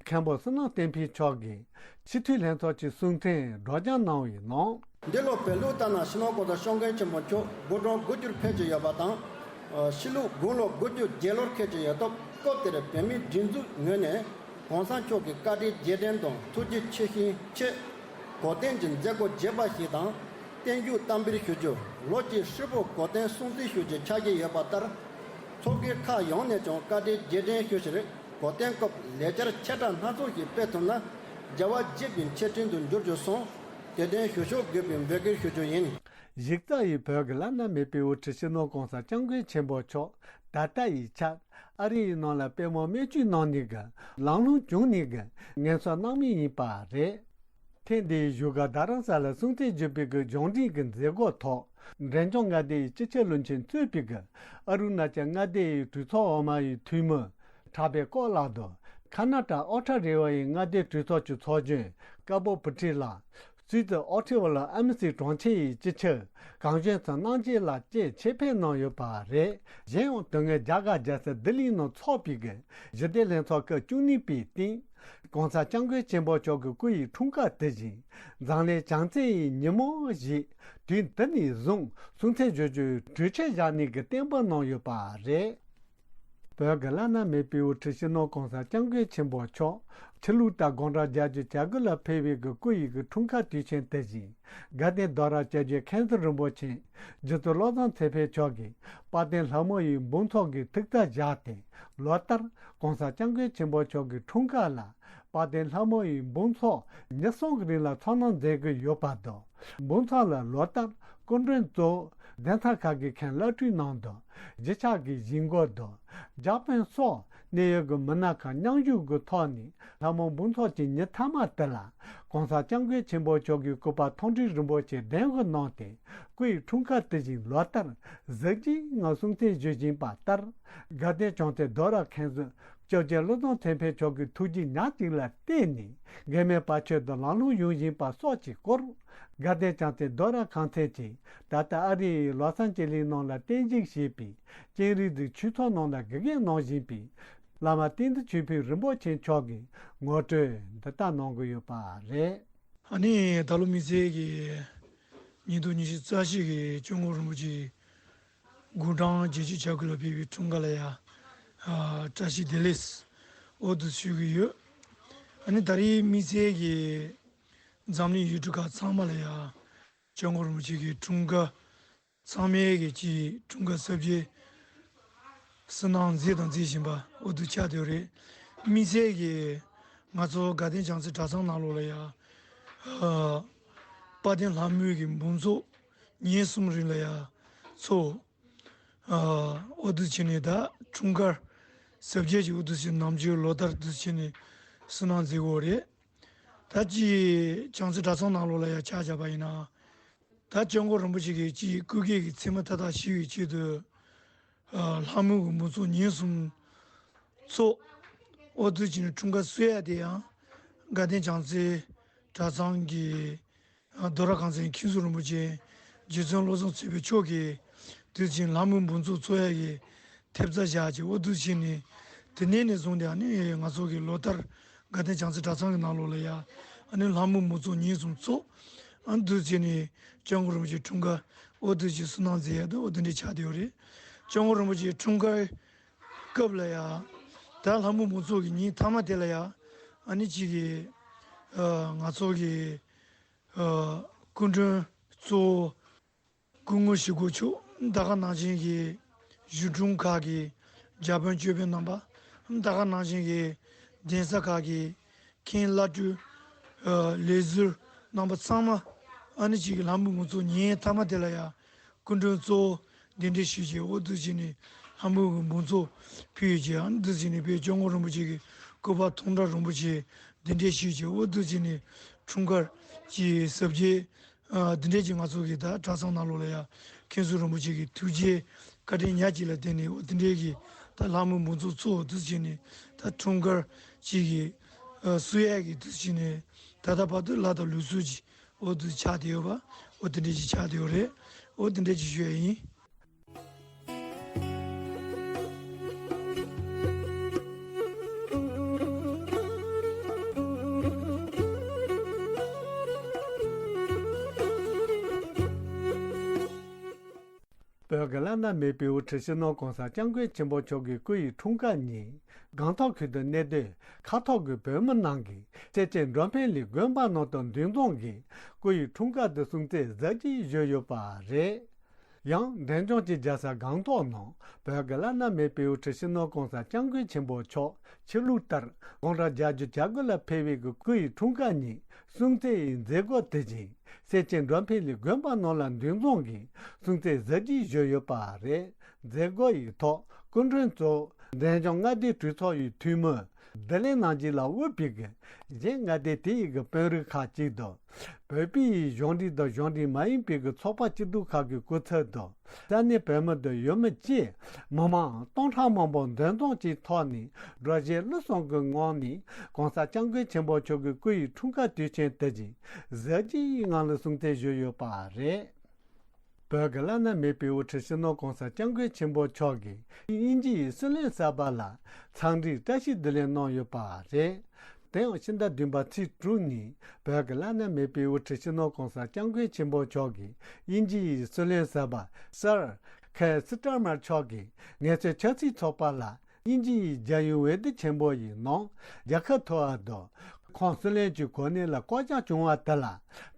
མཁན་པོ་བསོད་ནམས་བསྟན་འཕེལ་མཆོག་གིས་སྤྱི་འཐུས་ལྷན་ཚོགས་ཀྱི་གསུང་ཚིག་སྒྲོག་སྦྱང་གནང་བའི་ནང་། འདི་ལོ་བོད་ལུགས་ལྟར་ན་སྤྱི་ནོར་༸གོང་ས་༸སྐྱབས་མགོན་ཆེན་པོ་མཆོག་དགུང་གྲངས་དགུ་བཅུར་ཕེབས་ཀྱི་ཡོད་པ་དང་། ཕྱི་ལུགས་དགུང་ལོ་དགུ་བཅུ་བརྒྱད་ལོར་ཕེབས་ཀྱི་ཡོད་སྟབས། སྐབས་དེར་བོད་མིའི་སྒྲིག་འཛུགས་ངོས་ནས་༸གོང་ས་མཆོག་གི་བཀའ་དྲིན་རྗེས་དྲན་དང་ཐུགས་རྗེ་ཆེ་ཞུའི་ཆེད། གོ་སྟོན་གྱི་མཛད་སྒོ་རྒྱས་པ་ཞིག་དང་། བརྟན་བཞུགས་བསྟར་འབུལ་ཞུ་རྒྱུ། ལོ་གཅིག་ཧྲིལ་པོ་གོ་སྟོན་སྲུང་བརྩི་ཞུ་རྒྱུ་ཆགས་ཀྱི་ཡོད་པ་ལྟར། ཚོགས་དཔོན་ཁག་ཡོངས་ནས་ཀྱང་བཀའ་དྲིན་རྗེས་དྲན་ཞུ་ཕྱིར། གོ་སྟོན་སྐབས་ལས་འཆར་ཆེ་ཕྲ་སྣ་ཚོགས་ཤིག་སྤེལ་ཐུབ་ན། རྒྱལ་བ་དགྱེས་པའི་ཆེད་སྤྲིན་དུ་འགྱུར་རྒྱུ་སོང་། དེ་དོན་ཞུ་ཕྱོགས་དགོས་པའི་འབོད་སྐུལ་ཞུ་རྒྱུ་ཡིན། གཞི་རྩ་ཡི་བོད་ཀྱི་བླ་ན་མེད་པའི་དབུ་ཁྲིད་སྤྱི་ནོར་༸གོང་ས་༸སྐྱབས་མགོན་ཆེན་པོ་མཆོག་ད་ལྟ་ཡི་ཆར་ཨ་རི་ཡི་ནང་ལ་དཔལ་མོ་རྨད་བྱུང་རྣམ་གཉིས་ཀྱི་ལམ་ལྷོང་བྱུང་ནས་ཀྱི་ངལ་གསོ་གནང་མུས་ཡིན་པ་རེད། ཐེངས་འདིའི་བཞུགས་སྒར་རྡ་རམ་ས་ལར་སྲུང་བརྩི་ཞུས་པའི་གི་གཞུང་འབྲེལ་གྱི་མཛད་སྒོ་ཐོག་འབྲས་ལྗོངས་མངའ་སྡེ་ཡི་སྤྱི་ཁྱབ་བློན་ཆེན་གཙོས་པའི་གི་ཨ་རུ་ན་ཅལ་མངའ་སྡེ་ཡི་གྲོས་ཚོགས་འོག་མ་ཡི་འཐུས་མི་གྲགས་པའི་སྐོར་ལགས་དང་། ཁ་ན་ཏྲ་ཨོ་ཊ་རི་ཝ་ཡི་མངའ་སྡེ་གྲོས་ཚོགས་ཀྱི་ཚོགས་གཞོན་ཀ་པོ་བུ་ཁྲིད་ལགས། སུད་སི་ཨོ་ཊི་ཝ་ལ་ཨ་མི་སི་གྲོང་ཁྱེར་ཡི་སྤྱི་ཁྱབ་གངས་ལྗོངས་སུ་གནང་སྦྱིན་ལགས་བཅས་ཆེད་ཕེབས་གནང་ཡོད་པ་རེད། གཞན་ཡང་དེ་སྔོན་རྒྱ་གར་རྒྱལ་ས་ལྡི་ལིའི་ནང་འཚོགས་པའི་གི་ཞི་བདེ་ལྷན་ཚོགས་སྐབས་བཅུ་གཉིས་པའི་སྟེང་༸གོང་ས་༸སྐྱབས་མགོན་ཆེན་པོ་མཆོག་གི་སྐུ་ཡི་འཁྲུངས་སྐར་དེ་བཞིན་འཛམ་གླིང་བྱམས་བརྩེ་ཡི་ཉིན་མོ་ཞེས་དུས་འདི་ནས་བཟུང་སྲུང་བརྩི་ཞུ་རྒྱུའི་གྲོས་ཆོད་བཞག་ནས་གི་གཏན་འབེབས་གནང་ཡོད་པ་རེད། བོད་ཀྱི་བླ་ན་མེད་པའི་དབུ་ཁྲིད་སྤྱི་ནོར་༸གོང་ས་༸སྐྱབས་མགོན་ཆེན་པོ་མཆོག་ཕྱི་ལུགས་ལྟར་དགུང་གྲངས་བརྒྱད་ཅུ་གྱ་དགུ་ལ་ཕེབས་པའི་གི་སྐུ་ཡི་གི་འཁྲུངས་སྐར་དུས་ཆེན་དེ་བཞིན་དགའ་ལྡན་རྡོ་ར་སྐྱབས་རྗེ་མཁན་ཟུར་རིན་པོ་ཆེ་རྗེ་བཙུན་བློ་བཟང་ཚེ་འཕེལ་མཆོག་གིས་དཔལ་ལྡན་ལྷ་མོ་ཡི་འབུམ་ཚོགས་ཀྱི་ཐུགས་རྩལ་བཞག་སྟེ། ལོ་ལྟར་༸གོང་ས་༸སྐྱབས་མགོན་ཆེན་པོ་མཆོག་གི་འཁྲུངས་སྐར་ལ་དཔལ་ལྡན་ལྷ་མོ་ཡི་འབུམ་ཚོགས་ཉིན་གསུམ་གྱི་རིང་ལ་ཚོགས་གནང་མཛད་ཀྱི་ཡོད་པ་དང་། འབུམ་ཚོགས་ལ་ལོ་ལྟར་སྐུ་མགྲོན་གཙོ་བོ་གདན་ས་ཁག་གི་མཁན་བླ་སྤྲུལ་རྣམས་དང་། གཞིས་ཆགས་ཀྱི་གཞིས་འགོ་དང་། ཇག་དཔོན་སོགས་གནད་ཡོད་ཀྱི་མི་སྣ་ཁག་མཉམ་ཞུགས་ཀྱི་ཐོག་ནས་ལྷ་མོ་འབུམ་ཚོགས་ཀྱི་ཉིན་མཐའ་མ་དེ་ལ་༸གོང་ས་༸སྐྱབས་མགོན་ཆེན་པོ་མཆོག་གི་སྐུ་པར་མཐོང་གྲོལ་རིན་པོ་ཆེ་གདན་དབུ་གནང་སྟེ། སྐུ་ཡི་འཁྲུངས་སྐར་དེ་བཞིན་ལོ་ལྟར་གཟི་བརྗིད་ངང་སྲུང་བརྩི་ཞུ་བཞིན་པ་ལྟར། དགའ་ལྡན་བྱང་རྩེ་རྡོ་ར་མཁན་ཟུར་སྐྱབས་རྗེ་བློ་བཟང་ཚེ་འཕེལ་མཆོག་གི་ཐུགས་རྗེ་ཉག་གཅིག་ལ་བརྟེན་ནས། འགལ་མེད་བར་ཆད་དུ་ལམ་ལྷོང་ཡོང་བཞིན་པ་སོགས་ཀྱི་སྐོར། དགའ་ལྡན་བྱང་རྩེ་རྡོ་ར་ཁང་ཚན་གྱིས་ད་ལྟ་ཨ་རིའི་ལོ་སན་ཅི་ལིས་ནང་ལ་རྟེན་གཞི་བྱས་པའི་ཅིན་རི་ཛི་ཆོས་ཚོགས་ནང་ལ་དགེ་རྒན་གནང་བཞིན་པའི་བླ་མ་བསྟན་འཛིན་ཆོས་འཕེལ་རིན་པོ་ཆེ་མཆོག་གིས་ངོ་སྤྲོད་འདི་ལྟར་གནང་གི་ཡོད་པ་རེད། ཨ་ནི་ད་ལོ་དམིགས་བསལ་གྱི་ཉིས་སྟོང་ཉི་ཤུ་རྩ་བཞི་གི་སྐྱབས་མགོན་རིན་པོ་ཆེ་དགུང་གྲངས་བརྒྱད་ཅུ་གྱ་དགུ་ལ་ཕེབས་པའི་འཁྲུངས་སྐར་ལ་ཡང་བཀྲ་ཤིས་བདེ་ལེགས་འོ་དུ་ཞུ་གི་ཡོད། ཨ་ནི་ད་རེས་དམིགས་བསལ་གྱི་འཛམ་གླིང་ཡུལ་གྲུ་ཁག་ཚང་མ་ལ་ཡང་སྐྱབས་མགོན་རིན་པོ་ཆེ་གི་འཁྲུངས་སྐར་ཚང་མས་གི་ཅིག་འཁྲུངས་སྐར་གསར་བརྗེ་བསུ་གནང་མཛད་དང་མཛད་བཞིན་པ་འོ་དུ་ཆགས་བསྡད་ཡོད་རེད། དམིགས་བསལ་གྱི་ང་ཚོ་དགའ་ལྡན་བྱང་རྩེ་གྲྭ་ཚང་ནང་ལོགས་ལ་ཡང་དཔལ་ལྡན་ལྷ་མོའི་གི་འབུམ་ཚོགས་ཉིན་གསུམ་རིང་ལ་ཡང་ཚོགས། འོ་དུ་བྱས་ནས་ད་འཁྲུངས་སྐར་གསར་བརྗེ་གི་འོ་དུ་བྱས་ནམ་རྒྱུན་ལོ་ལྟར་དུ་བྱས་ནས་བསུ་གནང་མཛད་ཡོད་རེད། ད་ཅི་བྱང་རྩེ་གྲྭ་ཚང་ནང་ལོགས་ལ་ཡང་ཆ་བཞག་པ་ཡིན་ན། ད་སྐྱབས་མགོན་རིན་པོ་ཆེ་གི་ཅིག་སྐུ་སྐྱེ་གི་མཚན་མོ་མཐའ་དག་ཞུ་བའི་ཆེད་དུ། ལྷ་མོའི་གི་འབུམ་ཚོགས་ཉིན་གསུམ་ཚོགས། འོ་དུ་བྱས་ནས་འཁྲུངས་སྐར་བསུ་ཡ་དེ་ཡང་དགའ་ལྡན་བྱང་རྩེ་གྲྭ་ཚང་གི་རྡོ་ར་ཁང་ཚན་མཁན་ཟུར་རིན་པོ་ཆེ་རྗེ་བཙུན་བློ་བཟང་ཚེ་འཕེལ་མཆོག་གིས་དུས་ཆེན་ལྷ་མོའི་འབུམ་ཚོགས་ཚོགས་ཡ་གི་ཐེབས་རྩ་བཞག་ཅིག་འོ་དུ་བྱས་ནས། དེ་ནས་ནས་བཟུང་སྟེ་ཨ་ནི་ང་ཚོ་གི་ལོ་ལྟར་དགའ་ལྡན་བྱང་རྩེ་གྲྭ་ཚང་གི་ནང་ལོགས་ལ་ཡ་ཨ་ནི་ལྷ་མོའི་འབུམ་ཚོགས་ཉིན་གསུམ་ཚོགས། ཨ་ནི་དུས་ཆེན་ནས་སྐྱབས་མགོན་རིན་པོ་ཆེ་འཁྲུངས་སྐར་འོ་དུ་ཅིག་བསུ་གནང་མཛད་ཡ་དུ་འོ་དེ་འདྲའི་ཆགས་བསྡད་ཡོད་རེད། སྐྱབས་མགོན་རིན་པོ་ཆེ་འཁྲུངས་སྐར་སྐབས་ལ་ཡ་ད་ལྷ་མོའི་འབུམ་ཚོགས་ཀྱི་ཉིན་མཐའ་མ་དེ་ལ་ཡ་ཨ་ནི་ཅིག་གི་ང་ཚོ་གི་སྐུ་མགྲོན་གཙོ་བོ། སྐུ་ངོ་ཞུ་སྒོ་ཆོག་ད་ག་ནང་བཞིན་གྱི་གཞུང་དྲུང་ཁག་གི་ཇ་དཔོན་ཅོ་དཔོན་རྣམ་པ། ད་ག་ནང་བཞིན་གྱི་གདན་ས་ཁག་གི་མཁན་བླ་སྤྲུལ། ལས་ཟུར་རྣམ་པ་ཚང་མ་ཨ་ནི་གཅིག་གི་ལྷ་མོའི་འབུམ་ཚོགས་ཉིན་མཐའ་མ་དེ་ལ་ཡང་སྐུ་མགྲོན་གཙོ་བོ་གདན་འདྲེན་ཞུས་བྱས་འོ་འདུག་བྱས་ནས་ལྷ་མོའི་འབུམ་ཚོགས་ཕུལ་ཡོད་ཅེས་ཨ་ནི་འདུག་བྱས་ནས་དཔལ་སྐྱབས་མགོན་རིན་པོ་ཆེ་གི་སྐུ་པར་མཐོང་གྲོལ་རིན་པོ་ཆེ་གདན་འདྲེན་ཞུས་བྱས་འོ་འདུག་བྱས་ནས་འཁྲུངས་སྐར་གྱི་གཟབ་རྒྱས། ཨ་འདི་འདྲས་ཀྱི་ང་ཚོ་གི་ད་གྲྭ་ཚང་ནང་ལོགས་ལ་ཡང་མཁན་ཟུར་རིན་པོ་ཆེ་གི་ཐུགས་རྗེ་བཀའ་དྲིན་ཉག་གཅིག་ལ་བརྟེན་ནས་འོ་འདི་འདྲས་ཀྱི་ད་ལྷ་མོའི་འབུམ་ཚོགས་ཚོགས་འདུ་བྱས་ནས་ད་འཁྲུངས་སྐར་གཅིག་གི་ཨ་བསུ་ཡག་གི་འདུ་བྱས་ནས་ད་ལྟ་བར་དུ་ལྷ་དང་ལུས་གསོལ་གྱི་འོ་འདུ་ཆགས་བསྡད་ཡོད་པ་འོ་འདི་འདྲས་ཀྱི་ཆགས་བསྡད་ཡོད་རེད། འོ་འདི་འདྲས་ཀྱི་ཞུ་ཡ་ཡིན། བོད་ཀྱི་བླ་ན་མེད་པའི་དབུ་ཁྲིད་སྤྱི་ནོར་༸གོང་ས་༸སྐྱབས་མགོན་ཆེན་པོ་མཆོག་གི་སྐུ་ཡི་འཁྲུངས་སྐར་ཉིན་སྒང་ཏོག་ཁུལ་དུ་གནས་སྡོད་ཁ་ཐོར་གྱི་བོད་མི་རྣམས་ཀྱིས་སེར་སྐྱའི་འགྲོ་ཕན་ལས་དགོན་པ་ནང་དུ་འདུ་འཛོམས་ཀྱིས་སྐུ་ཡི་འཁྲུངས་སྐར་དུ་སྲུང་བརྩི་གཟབ་རྒྱས་ཞུས་ཡོད་པ་རེད། ཡང་འབྲས་ལྗོངས་ཀྱི་རྒྱལ་ས་སྒང་ཏོག་ནང་བོད་ཀྱི་བླ་ན་མེད་པའི་དབུ་ཁྲིད་སྤྱི་ནོར་༸གོང་ས་༸སྐྱབས་མགོན་ཆེན་པོ་མཆོག་ཕྱི་ལུགས་ལྟར་དགུང་གྲངས་བརྒྱད་ཅུ་གྱ་དགུ་ལ་ཕེབས་པའི་གི་སྐུ་ཡི་འཁྲུངས་སྐར་ཉིན་སྲུང་བརྩི་ཡི་མཛད་སྒོ་དེ་བཞིན་སེར་སྐྱའི་འགྲོ་ཕན་ལས་དགོན་པ་ནང་ལ་འདུ་འཛོམས་ཀྱིས་སྲུང་བརྩི་གཟབ་རྒྱས་ཞུས་ཡོད་པ་རེད། མཛད་སྒོ་ཡི་ཐོག་སྐུ་མགྲོན་གཙོ་བོ་འབྲས་ལྗོངས་མངའ་སྡེའི་གྲོས་ཚོགས་ཡི་འཐུས་མི་བདེ་ལེགས་རྣམ་རྒྱལ་ལགས་དབུས་པའི་གི་གཞན་མངའ་སྡེ་དེ་ཡི་གི་དཔོན་རིགས་ཁག་ཅིག་དང་། བོད་པའི་གཞུང་འབྲེལ་དང་གཞུང་འབྲེལ་མ་ཡིན་པའི་གི་ཚོགས་པ་སྐྱིད་སྡུག་ཁག་གི་སྐུ་ཚབ་དང་ས་གནས་བོད་མི་དང་ཡུལ་མི་བཅས་མི་མང་སྟོང་ཕྲག་མང་པོ་འདུ་འཛོམས་ཀྱི་ཐོག་ནས་སྒྲོག་གཞས་གླུ་གསུམ་གྱི་ངང་ནས་༸གོང་ས་༸སྐྱབས་མགོན་ཆེན་པོ་མཆོག་གི་སྐུ་ཡི་འཁྲུངས་སྐར་དུས་ཆེན་དེ་བཞིན་གཟབ་རྒྱས་ངང་ལ་སྲུང་བརྩི་ཞུས་ཡོད་པ་རེད། བོད་ཀྱི་བླ་ན་མེད་པའི་དབུ་ཁྲིད་སྤྱི་ནོར་༸གོང་ས་༸སྐྱབས་མགོན་ཆེན་པོ་མཆོག་གིས་དབྱིན་ཇི་ཡི་སྲིད་བློན་གསར་པ་ལ་འཚམས་འདྲིའི་བཀྲ་ཤིས་བདེ་ལེགས་གནང་ཡོད་པ་རེད། དེ་ཡང་ཕྱི་ཟླ་བདུན་པ་ཚེས་དྲུག་ཉིན་བོད་ཀྱི་བླ་ན་མེད་པའི་དབུ་ཁྲིད་སྤྱི་ནོར་༸གོང་ས་༸སྐྱབས་མགོན་ཆེན་པོ་མཆོག་གིས་དབྱིན་ཇི་ཡི་སྲིད་བློན་གསར་པ་སར་ཁེར་སི་ཊར་མར་མཆོག་གིས་ངལ་རྩོལ་ཆབ་སྲིད་ཚོགས་པ་ལ་ དབྱིན་ཇི་ཡི་རྒྱལ་ཡོངས་འོས་བསྡུ་ཆེན་པོ་ཡི་ནང་རྒྱལ་ཁ་ཐོབ་པ་དང་། ཁོང་སྲིད་བློན་གྱི་གོ་གནས་ལ་བསྐོ་གཞག་བྱུང་བ་དེ་ལ་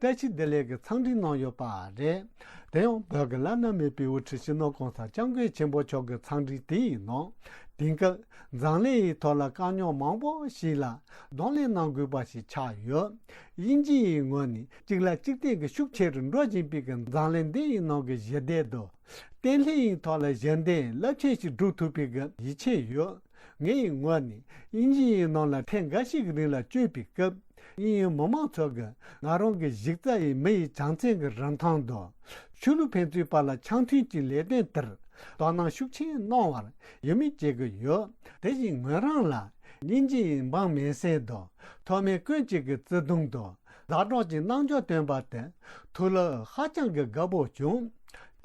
བཀྲ་ཤིས་བདེ་ལེགས་ཀྱི་འཚམས་འདྲི་གནང་ཡོད་པ་རེད། དེ་ཡང་བོད་ཀྱི་བླ་ན་མེད་པའི་དབུ་ཁྲིད་སྤྱི་ནོར་༸གོང་ས་༸སྐྱབས་མགོན་ཆེན་པོ་མཆོག་གི་འཚམས་འདྲི་དེའི་ནང་དེང་སྐབས་འཛམ་གླིང་ཡི་ཐོག་ལ་དཀའ་རྙོག་མང་པོ་ཞིག་ལ་གདོང་ལེན་གནང་དགོས་པ་ཞིག་ཆགས་ཡོད། དབྱིན་ཇི་ཡི་ངོས་ནས་གཅིག་ལ་གཅིག་བརྟེན་གྱི་ཤུགས་ཆེ་རུ་འགྲོ་བཞིན་པའི་གི་འཛམ་གླིང་འདི་ཡི་ནང་གི་ཞི་བདེ་དང་། བརྟན་ལྷིང་ཡི་ཐོག་ལ་གཞན་དོན་རླབས་ཆེན་ཞིག་སྒྲུབ་ཐུབ་པའི་གི་ཡིད་ཆེས་ཡོད། ངའི་ངོས་ནས་དབྱིན་ཇི་ཡི་ནང་ལ་ཐེངས་འགའ་ཞིག་གི་རིང་ལ་བསྐྱོད་པའི་སྐབས། དབྱིན་ཡུལ་མི་མང་ཚོ་གིས་ང་རང་གི་གཞི་རྩ་ཡི་མི་ཡི་བྱམས་བརྩེ་གི་རིན་ཐང་དང་། ཆོས་ལུགས་ཕན་ཚུན་བར་ལ་འཆམ་མཐུན་གྱི་ལས་དོན་དེར་དོ་སྣང་ཤུགས་ཆེན་གནང་བར་ཡིད་སྨོན་བྱེད་ཀྱི་ཡོད། དེ་བཞིན་ངོས་རང་ལ་དབྱིན་ཇི་ཡི་འབངས་མིང་སྲིང་དང་མཐོ་དམན་ཀུན་གྱིས་ཀྱི་བརྩེ་དུང་དང་། ཛ་དྲག་ཅིག་རྣམ་འགྱུར་སྟོན་པ་དེ་ཐུགས་ལ་ཧ་ཅང་གི་དགའ་པོ་བྱུང་།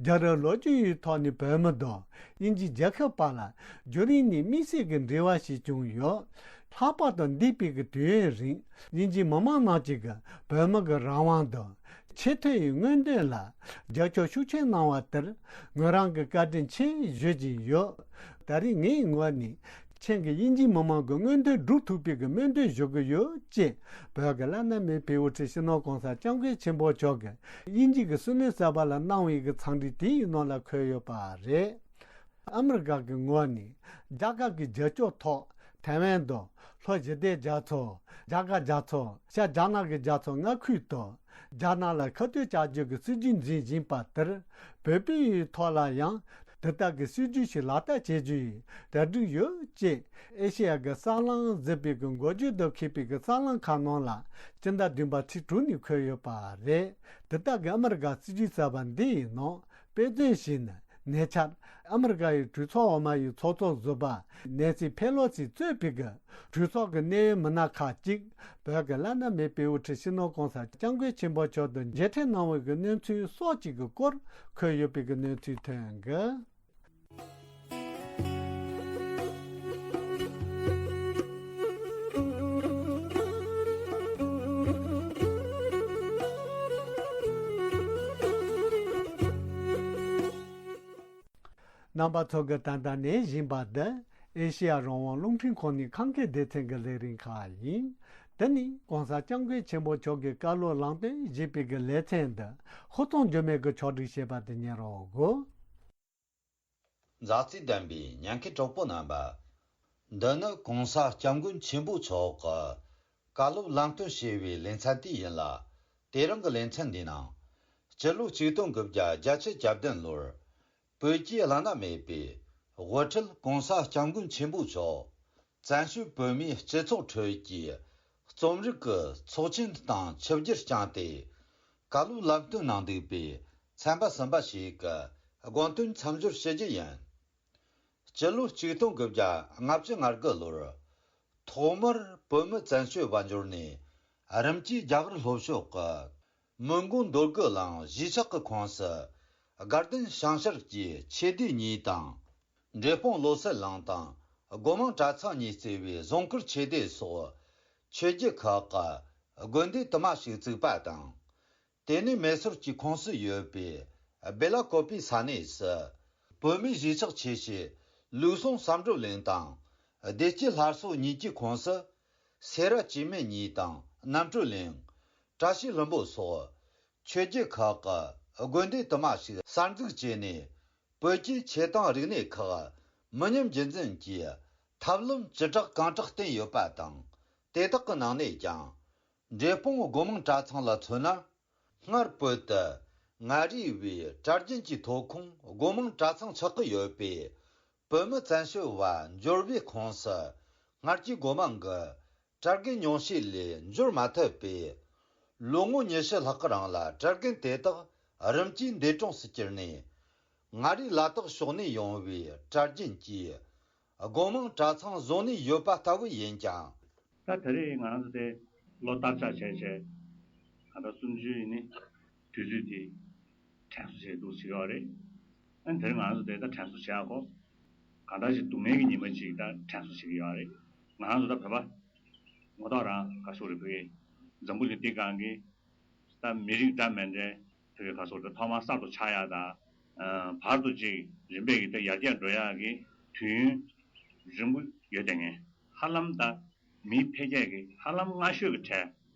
རྒྱལ་རབས་ལོ་རྒྱུས་ཡི་ཐོག་ནས་བོད་མི་དང་དབྱིན་ཇི་རྒྱལ་ཁབ་བར་ལ་རྒྱུན་རིང་ནས་དམིགས་བསལ་གྱི་འབྲེལ་བ་ཞིག་བྱུང་ཡོད། ལྷག་པར་དུ་འདས་པའི་གི་དུས་ཡུན་རིང་དབྱིན་ཇི་མི་མང་རྣམས་ཀྱིས་གི་བོད་མི་གི་རང་དབང་དང་ཆེས་མཐོའི་མངོན་འདོད་ལ་རྒྱབ་སྐྱོར་ཤུགས་ཆེན་གནང་བ་དེར་ངོས་རང་གི་བཀའ་དྲིན་ཆེ་ཞུ་བཞིན་ཡོད། ད་རེས་ངའི་ངོས་ནས། ཁྱེད་ཀྱིས་དབྱིན་ཇིའི་མི་མང་གི་མངོན་འདོད་སྒྲུབ་ཐུབ་པའི་གི་སྨོན་འདུན་ཞུ་གི་ཡོད་ཅེས་བོད་ཀྱི་བླ་ན་མེད་པའི་དབུ་ཁྲིད་སྤྱི་ནོར་༸གོང་ས་༸སྐྱབས་མགོན་ཆེན་པོ་མཆོག་གིས་དབྱིན་ཇི་གི་སྲིད་བློན་གསར་པ་ལ་གནང་བའི་གི་འཚམས་འདྲི་དེའི་ནང་ལ་འཁོད་ཡོད་པ་རེད། ཨ་མི་རི་ཀ་གི་ངོས་ནས་རྒྱ་གར་གྱི་རྒྱབ་སྐྱོར་ཐོག་ཐའེ་ཝན་དུ་ལྷོ་ཞི་བདེ་རྒྱ་མཚོ། རྒྱ་གར་རྒྱ་མཚོ། ཤར་རྒྱ་ནག་གི་རྒྱ་མཚོ་མངའ་ཁུལ་དུ། རྒྱ་ནག་ལ་ཁ་གཏད་བཅག་རྒྱུ་གི་སྲིད་ཇུས་འཛིན་བཞིན་པ་དེར། བོད་པའི་ཐོག་ལ་ཡང་དེ་ལྟར་གྱི་སྲིད་ཇུས་ཤིག་ལག་བསྟར་བྱེད་རྒྱུ་ཡི་གྲ་སྒྲིག་ཡོད་ཅེས་ཨེ་ཤེ་ཡ་གི་གསར་ལམ་གཟིགས་པའི་གི་འགོ་བརྗོད་དུ་འཁེལ་པའི་གི་གསར་ལམ་ཁག་ནང་ལ་སྤྱི་ཟླ་བདུན་པ་ཚེས་དྲུག་ནས་འཁོད་ཡོད་པ་རེད། དེ་ལྟར་གྱི་ཨ་མི་རི་ཀ་སྲིད་ཇུས་གསར་པ་འདི་ཡི་ནང་དཔེ་མཚོན་བྱས་ན། ཉེ་ཆར་ཨ་མི་རི་ཀ་ཡི་གྲོས་ཚོགས་འོག་མ་ཡི་ཚོགས་གཙོ་ཟུར་པ་ནེན་སི་ཕེ་ལོ་སི་གཙོས་པའི་གི་གྲོས་ཚོགས་ཀྱི་གནད་ཡོད་མི་སྣ་ཁག་ཅིག་བོད་ཀྱི་བླ་ན་མེད་པའི་དབུ་ཁྲིད་སྤྱི་ནོར་༸གོང་ས་༸སྐྱབས་མགོན་ཆེན་པོ་མཆོག་ཏུ་མཇལ་འཕྲད་གནང་བའི་གི་གནས་ཚུལ་སོགས་ཀྱི་གི་སྐོར་འཁོད་ཡོད་པའི་གི་གནས་ཚུལ་ཐོན་གི། རྣམ་པ་ཚོ་གིས་ད་ལྟ་ཉན་བཞིན་པ་འདི་ཨེ་ཤེ་ཡ་རང་དབང་རླུང་འཕྲིན་ཁང་ནས་ཁམས་སྐད་སྡེ་ཚན་གྱི་ལས་རིམ་ཁག་ཡིན། འདི་ནི་༸གོང་ས་༸སྐྱབས་མགོན་ཆེན་པོ་མཆོག་གི་བཀའ་སློབ་ལམ་སྟོན་ཞེས་པའི་གི་ལེ་ཚན་འདི་ཧུར་ཐག་འགྱུར་མེད་ཀྱི་ཕྱོགས་སྒྲིག་བྱས་པ་དེ་ཉན་རོགས་གོ། མཛའ་བརྩེ་ལྡན་པའི་ཉན་མཁན་གྲོགས་པོ་རྣམ་པ། འདི་ནི་༸གོང་ས་༸སྐྱབས་མགོན་ཆེན་པོ་མཆོག་གི་བཀའ་སློབ་ལམ་སྟོན་ཞེས་པའི་ལེ་ཚན་དེ་ཡིན་ལ། དེ་རིང་གི་ལེ་ཚན་འདིའི་ནང་། སྤྱི་ལོ་ཆིག་སྟོང་དགུ་བརྒྱ་བརྒྱད་ཅུ་གྱ་བདུན་ལོར། བོད་ཀྱི་བླ་ན་མེད་པའི་དབུ་ཁྲིད་༸གོང་ས་༸སྐྱབས་མགོན་ཆེན་པོ་མཆོག་བཙན་བྱོལ་བོད་མིའི་སྤྱི་ཚོགས་ཁྲོད་ཀྱི་རྩོམ་རིག་གི་ཚོགས་ཆེན་སྟེང་ཆིབས་བསྒྱུར་བསྐྱངས་ཏེ། བཀའ་སློབ་ལམ་སྟོན་གནང་འདུག་པའི་ཚན་པ་གསུམ་པ་ཞིག་གི་དགོངས་དོན་མཚམས་སྦྱོར་ཞུ་རྒྱུ་ཡིན། སྤྱི་ལོ་ཆིག་སྟོང་དགུ་བརྒྱ་ལྔ་བཅུ་ང་དགུ་ལོར། ཐོག་མར་བོད་མི་བཙན་བྱོལ་བ་འབྱོར་ནས་རིམ་གྱིས་རྒྱ་གར་ལྷོ་ཕྱོགས་ཀྱི་མོན་གྷོ་འདོད་རྒུ་གླིང་གཞིས་ཆགས་ཀྱི་ཁོངས་སུ་དགའ་ལྡན་བྱང་ཤར་གྱི་ཆོས་སྡེ་གཉིས་དང་། འབྲས་སྤུངས་བློ་གསལ་གླིང་དང་སྒོ་མང་གྲྭ་ཚང་གཉིས་གཙོས་པའི་ཟུང་དཀར་ཆོས་སྡེ་སོགས་ཆོས་བརྒྱུད་ཁག་གི་དགོན་སྡེ་དུ་མ་ཞིག་བཙུགས་པ་དང་། དེ་ནས་མེ་སོར་གྱི་ཁོངས་སུ་ཡོད་པའི་སྦེ་ལ་ཀོ་པའི་ས་གནས་སུ། བོད་མིའི་གཞིས་ཆགས་ཆེ་ཤོས་ལུགས་ཟུང་བསམ་གྲུབ་གླིང་དང་། བདེ་སྐྱིད་སླར་གསོ་གཉིས་ཀྱི་ཁོངས་སུ། སེ་ར་སྐྱེ་དམན་གཉིས་དང་རྣམ་གྲོལ་གླིང་། བཀྲ་ཤིས་ལྷུན་པོ་སོགས། ཆོས་བརྒྱུད་ཁག་གི་དགོན་སྡེ་དུ་མ་ཞིག་གསར་འཛུགས་བྱས་ནས། བོད་ཀྱི་ཆོས་དང་རིག་གནས་ཁག་མི་ཉམས་རྒྱུན་འཛིན་གྱི་ཐབས་ལམ་ཅི་དྲག་གང་དྲག་བསྟེན་ཡོད་པ་དང་། དེ་དག་གི་ནང་ནས་ཀྱང་། འབྲས་སྤུངས་སྒོ་མང་གྲྭ་ཚང་ལ་མཚོན་ན། སྔར་བོད་དུ་མངའ་རིས་པའི་གྲྭ་རྒྱུན་གྱི་ཐོབ་ཁུངས་སྒོ་མང་གྲྭ་ཚང་ཆགས་ཀྱི་ཡོད་པས། བོད་མི་བཙན་བྱོལ་བ་འབྱོར་བའི་ཁོངས་སུ་སྔར་གྱི་སྒོ་མང་གི་གྲྭ་རྒན་ཉུང་ཤས་ལས་འབྱོར་མ་ཐུབ་པས། ལོ་ངོ་ཉི་ཤུ་ལྷག་གི་རིང་ལ་གྲྭ་རྒན་དེ་དག་རིམ་གྱིས་འདས་གྲོངས་སུ་གྱུར་ནས། མངའ་རིས་ལ་དྭགས་ཕྱོགས་ནས་ཡོང་བའི་གྲྭ་རྒྱུན་གྱིས་སྒོ་མང་གྲྭ་ཚང་བཟུང་ནས་ཡོད་པ་ལྟ་བུ་ཡིན་ཀྱང་། ད་ད་རེས་ང་རང་ཚོ་དེ་ལོ་བསྟར་ཆགས་བྱས་བྱས་ད་ལྟ་གསུམ་བཅུའི་ནི་དུས་ཚོད་དེ་དྲན་གསོ་བྱེད་འདུག་ཟེར་གྱི་ཡོད་རེད། ཨ་ནི་དེ་རིང་ང་རང་ཚོ་དེ་ད་དྲན་གསོ་བྱེད་ཡག་གོ། གང་ལྟར་ཞིག་སྡུག་བསྔལ་གྱི་ཉི་མ་ཅིག་ད་དྲན་གསོ་བྱེད་ཀྱི་ཡོད་རེད། ང་རང་ཚོ་ད་བོད་པ་ངོ་ཐོག་རང་ག་ཤོག་རེད། བོད་ཀྱི་འཛམ་བུ་གླིང་འདི་སྒང་གི་ད་མི་རིགས་འདྲ་མི་འདྲའི་བོད་ཀྱི་ག་ཤོག་རེད། ཐོག་མར་གསར་དུ་ཆགས་ཡག་ད་བར་དུ་ཅིག་རིམ་པས་ཀྱི་ད་ཡར་རྒྱས་འགྲོ་ཡག་གི་དུས་ཡུན་ རིང་པོ་ཡོད་བསྡད་མཁན། ཧ་ལམ་ད་མིའི་འཕེལ་རྒྱས་ཀྱི་ཧ་ལམ་སྔ་ཤོས་ཀྱི་གྲས་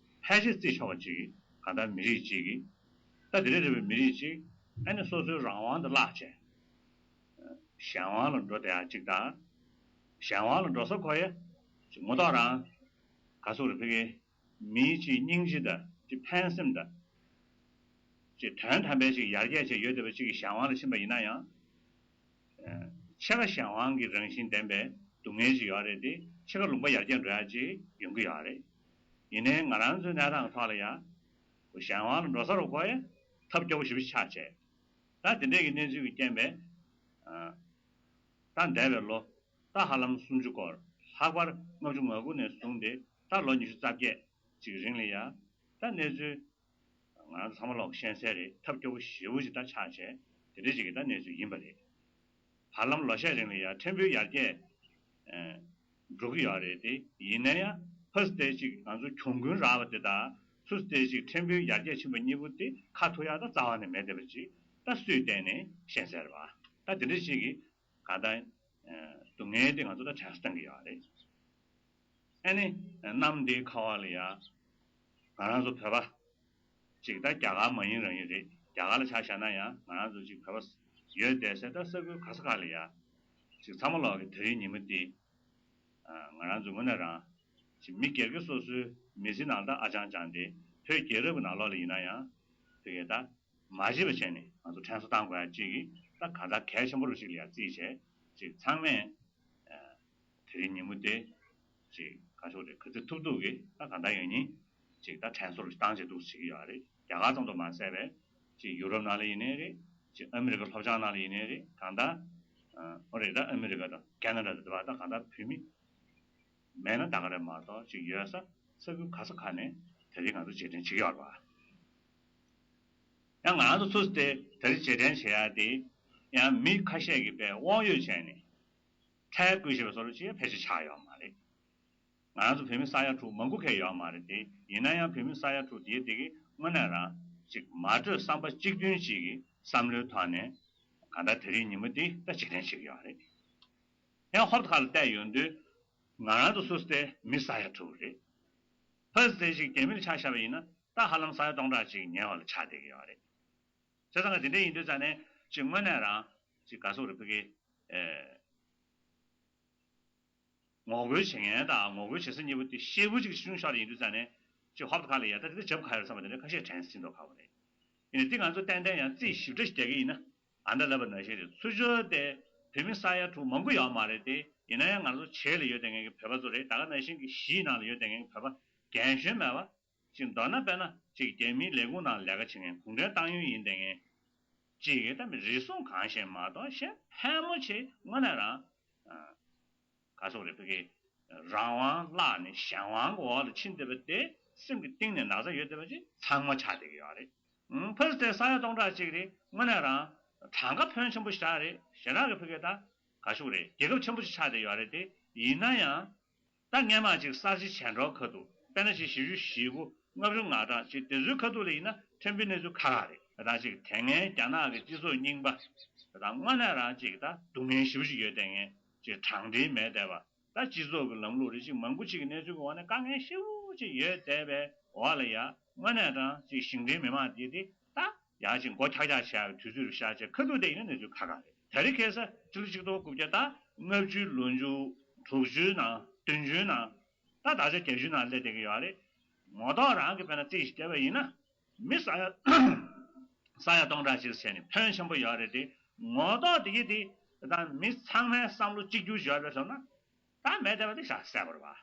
ཕལ་ཆེར་བརྩིས་ཆོག་པ་ཅིག་གི་གང་ལྟར་མི་རིགས་ཅིག་གིས། ད་དེ་འདྲ་རེད་པའི་མི་རིགས་ཅིག་ཨ་ནི་སོ་སོའི་རང་དབང་དེ་བརླག་བྱས། གཞན་དབང་ལ་འགྲོ་བསྡད་ཡ་ཅིག་དང་། གཞན་དབང་ལ་འགྲོ་ས་ཁོ་ཡ་ཅིག་ངོ་ཐོག་རང་ག་སོག་རེ་ཕི་གེ་མིའི་ཅིག་སྙིང་རྗེ་དང་ཅིག་ཕན་སེམས་དང་། ཅིག་དོན་དམ་པའི་ཅིག་ཡར་རྒྱས་ཅིག་ཡོད་བསྡད་པ་ཅིག་གི་གཞན་དབང་ལ་ཕྱིན་པ་ཡིན་ན་ཡང་། ཕྱེད་ཀ་གཞན་དབང་གི་རང་བཞིན་ལྡན་པའི་སྡུག་བསྔལ་ཅིག་ཡོད་རེད་དེ། ཕྱེད་ཀ་ལུང་པ་ཡར་རྒྱས་འགྲོ་ཡ་ཅིག་ཡོང་གི་ཡོད་རེད། ཡིན་ནའི་ང་རང་ཚོའི་གནས་སྟངས་ཐོག་ལ་ཡ། གཞན་དབང་ལ་འགྲོ་ས་རུ་ཁོ་ཡ་ཐབས་སྐྱོ་པོ་ཞེ་པོ་ཅིག་ཆགས་བྱས། ད་དེ་འདྲས་ཀྱི་གནས་ཚུལ་གྱི་རྐྱེན་པས། ད་འདས་པའི་ལོ། ད་ཧ་ལམ་སུམ་ཅུ་སྐོར། ལྷག་པར་ལྔ་བཅུ་ང་དགུ་ནས་བཟུང་སྟེ་ད་ལོ་ཉི་ཤུ་རྩ་བརྒྱད་ཅིག་རིང་ལ་ཡ། ད་གནས་ཚུལ་ང་རང་ཚོ་ཚང་མ་ལོག་ཤེས་གསལ་རེད། ཐབས་སྐྱོ་པོ་ཞེ་པོ་ཅིག་ད་ཆགས་བྱས་དེ་འདྲས་ཅིག་གི་ད་གནས་ཚུལ་ཡིན་པ་རེད། བར་ལམ་ལོ་ཤས་རིང་ལ་ཡ་ཕྲན་བུའི་ཡར་རྒྱས་འགྲོ་གི་ཡོད་རེད་དེ། ཡིན་ན་ཡང་ཕ་སི་ཏེ་ཅིག་ང་ཚོ་གྱོང་གུན་རག་པ་དེ་དང་ཚུ་སི་ཏེ་ཅིག་ཕྲན་བུའི་ཡར་རྒྱས་ཕྱིན་པ་གཉིས་པོ་དེ་ཁ་ཐུག་ཡག་ད་རྩ་བ་ནས་མེད་བསྡད་པ་ཅིག་ད་སུས་བལྟས་ནས་ཤེས་གསལ་རེད་བ། ད་དེ་འདྲ་ཅིག་གི་ག་ད་སྡུག་བསྔལ་དེ་ང་ཚོ་ད་དྲན་གསོ་གཏང་གི་ཡོད་རེད། ཨ་ནི་གནམ་འདིའི་ཁ་བ་ལ་ཡ་ང་རང་ཚོ་བོད་པ་ཅིག་ད་རྒྱ་གར་མ་ཡིན་རང་ཡིན་རེད། རྒྱ་གར་ལ་ཆ་བཞག་ན་ཡང་ང་རང་ཚོ་ཅིག་བོད་པ་ཡོད་བསྡད་སའི་ད་ས་ཁུལ་ག་ས་ག་ལ་ཡ་ཅིག་ཚང་མ་ལོག་གི་དེ་རིང་ཉིན་མོ་འདི་ང་རང་ཚོ་དངོས་གནས་རང་ཅིག་མི་སྒེར་གྱི་སོ་སོའི་མི་ཚེ་ནང་ད་ཨ་ཅང་ཅང་དེ་བོད་རྒྱལ་རབས་ཀྱི་ནང་ལོགས་ལ་ཡིན་ན་ཡང་དེ་གས་ད་མ་བརྗེད་པ་བྱས་ནས་ང་ཚོ་དྲན་གསོ་བཏང་དགོས་ཡ་ཅིག་གི་ད་ག་ད་གལ་ཆེན་པོ་རུ་ཞིག་ལ་ཡ་བརྩིས་བྱས་ཅིག་ཚང་མས། དེ་རིང་ཉིན་མོ་དེ་ཅིག་ག་ཤོག་རེད། ག་ཚོད་ཐུབ་ཐུབ་ཀྱིས་ད་གང་ལྟར་ཡང་ཉིན་ཅིག་ད་དྲན་གསོ་རུ་བཏང་བྱས་འདུག་བྱེད་ཀྱི་ཡོད་རེད། རྒྱ་གར་ཙམ་དུ་མ་ཟད་པའི་ཅིག་ཡུ་རོབ་ནང་ལ་ཡིན་ནའི་རེད། ཅིག་ཨ་མི་རི་ཀ་ལྷོ་བྱང་ནང་ལ་ཡིན་ནའི་རེད། གང་ལྟར་ཨོ་རེད། ད་ཨ་མི་རི་ཀ་དང་ཁེ་ན་ཌ་དང་དེ་བ་ད་གང་ལྟར་བོད་མི་མེད་ན་ད་ག་རེད་མ་གཏོགས་ཅིག་ཡོད་ས་ས་ཁུལ་ག་ས་ག་ནས་དེ་རིང་ང་ཚོ་རྗེས་དྲན་བྱེད་ཀྱི་ཡོད་རེད་བ། ཡང་ང་རང་ཚོ་ཚུར་དེ་དེ་རིང་རྗེས་དྲན་བྱེད་ཡ་དེ་ཡང་མི་ཁ་ཤས་ཀྱིས་དཔེ་དབང་ཡོད་བྱས་ནས། ཁྲལ་བཀོལ་བཞིན་པ་བཟོ་འདྲ་ཅིག་ཕལ་ཆེར་ཆགས་ཡོད་མ་རེད། ང་རང་ཚོ་བོད་མི་ས་ཡ་དྲུག་མང་པོ་གང་ཡང་ཡོད་མ་རེད་དེ། ཡིན་ན་ཡང་བོད་མི་ས་ཡ་དྲུག་དེའི་དེ་གི་དངོས་གནས་རང་ཅིག་མ་གྲོས་བསམ་པ་གཅིག་མཐུན་ཅིག་གི་བསམ་བློའི་ཐོག་ནས་གང་ལྟར་དེ་རིང་ཉིན་མོ་འདི་ད་རྗེས་དྲན་བྱེད་ཀྱི་ཡོད་རེད། ཡང་ཧོབ་ཁ་ལ་བལྟས་ཡོང་དུས་ང་རང་ཚོ་སུ་སྟེ་མི་ས་ཡ་དྲུག་རེད། ཕ་སི་ཏེ་ཞིག་རྒྱ་མི་ལ་ཆ་བཞག་པ་ཡིན་ན་ད་ཧ་ལམ་ས་ཡ་སྟོང་ཕྲག་ཅིག་ཉེ་བ་ལ་ཆགས་བསྡད་ཀྱི་ཡོད་རེད། བྱས་ཙང་ང་དེ་འདྲ་ཡིན་དུས་ཙང་ནས་ཅིག་དངོས་གནས་རང་ཅིག་ག་སོག་རེ་ཕ་གི་ཨེ། ངོ་རྒོལ་བྱེད་མཁན་དང་ངོ་རྒོལ་བྱེད་ས་གཉིས་པོ་དེ་ཤེས་བུ་ཅིག་ཆུང་ཤོས་ཡིན་དུས་ཙང་ནས་ཅིག་ཧོབ་ཁ་ལ་ཡ་ད་དེ་འདྲ་བྱབ་ཁ་ཡོད་བསམ་པ་དེ་འདྲ་ཁ་ཤས་དྲན་སྲིད་མདོག་ཁ་བོ་རེད། ཡིན་ནའི་དེ་ང་ཚོ་ཏན་ཏན་ཡང་རྩིས་ཞིབ་ཕྲ་ཞིག་རྒྱག་གི་ཡིན་ན་ཨ་འདྲ་ལབ་པ་ནང་བཞིན་རེད། ཚུར་ཕྱོགས་དེ་བོད་མི་ས་ཡ་དྲུག་མང་པོ་ཡོད་མ་རེད་དེ། ཡིན་ན་ཡང་ང་ཚོ་བྱེས་ལ་ཡོད་བསྡད་མཁན་གྱི་བོད་པ་ཚོ་རེད། ད་ག་ནང་བཞིན་གྱི་གཞིས་ནང་ལ་ཡོད་བསྡད་མཁན་གྱི་བོད་པ་རྒན་གཞོན་མེད་པ། ཅིག་མདོར་ན་དཔེར་ན་ཅིག་རྒྱ་མིའི་ལས་ཁུངས་ནང་ལས་ཀ་བྱེད་མཁན་གུང་ཁྲན་ཏང་ཡོན་ཡིན་བསྡད་མཁན་ཅིག་གིས་ད་མི་རེ་ཟུང་གང་ཞིག་མ་གཏོགས་གཞན་ཕལ་མོ་ཆེ་དངོས་གནས་རང་ག་སོག་རེ་ཕ་གི་རང་དབང་བརླག་ནས་གཞན་དབང་གི་འོག་ལ་ཕྱིན་བསྡད་པ་དེ་སེམས་ཀྱི་གཏིང་ནས་ན་ཚ་ཡོད་བསྡད་པ་ཅིག་ཚང་མ་ཆགས་བསྡད་ཀྱི་ཡོད་རེད། ཕ་སི་ཏེ་ས་ཡ་སྟོང་ཕྲག་གཅིག་རེད། དངོས་གནས་རང་གྲངས་ཀ་ཕོན་ཆེན་པོ་ཞིག་རེད། ཞེ་དྲག་གི་ཕ་གི་ད་ག་ཤུག་རེད། རྒྱལ་ཁབ་ཆེན་པོ་ཞིག་ཆགས་བསྡད་ཡོད་རེད་དེ། ཡིན་ན་ཡང་། ད་སྔས་མ་ཅིག་གསར་བརྗེ་བྱས་འགྲོ་ཁ་ཐུག་དཔེར་ན་ཅིག་བཞི་བཅུ་ཞེ་དགུ་ལྔ་བཅུ་ང་གྲངས་ཅིག་དེ་ཚོའི་ཁ་ཐུག་ལ་ཡིན་ན་ཕྲན་བུའི་གནས་ཚུལ་ཁག་ཁག་རེད། ད་ཅིག་དེ་སྔའི་རྒྱ་ནག་གི་སྤྱི་ཚོགས་རྙིང་པ་ད་དངོས་གནས་རང་ཅིག་ད་སྡུག་བསྔལ་ཞེ་པོ་ཅིག་ཡོད་བསྡད་མཁན་ཅིག་དྲང་བདེན་མེད་བསྡད་པ། ད་སྤྱི་ཚོགས་ཀྱི་ལམ་ལུགས་རེ་ཅིག་མང་པོ་ཅིག་གི་གནས་ཚུལ་གྱི་འོག་ནས་དཀའ་ངལ་ཞེ་པོ་ཅིག་ཡོད་བསྡད་པའི་འོག་ལ་ཡ་དངོས་གནས་རང་ཅིག་ཞིང་བྲན་མི་མང་དེ་དེ་ད། ཡང་ཅིག་མགོ་འཁྱག་འཁྱག་བྱས་པའི་དུས་ཚོད་རུ་བཞག་བྱས་ཁ་ཐུག་དེ་ཡིན་ན་གནས་ཚུལ་ཁག་ཁག་རེད། དེ་རིང་ཁ་སང་ཕྱི་ལོ་ཆིག་སྟོང་དགུ་བརྒྱ་དང་ལྔ་བཅུའི་ལོ་མཇུག་དྲུག་ཅུའི་ནང་བདུན་ཅུའི་ནང་ད་ད་ཆ་བརྒྱད་ཅུའི་ནང་སླེབས་བསྡད་ཀྱི་ཡོད་རེད། ངོ་ཐོག་རང་གི་དཔེར་ན་རྩིས་ཤིག་བལྟས་པ་ཡིན་ན་མི་ས་ཡ་ས་ཡ་སྟོང་ཕྲག་གཅིག་བྱས་ནས་ཕོན་ཆེན་པོ་ཡོད་རེད་དེ། ངོ་ཐོག་དེ་གི་དེ་ད་མི་ཚང་མའི་བསམ་བློ་གཅིག་གྱུར་ཡོད་རེད་ཟེར་ན། ད་མེད་བསྡད་པ་དེ་ཤ་གསལ་པོ་རེད་བ།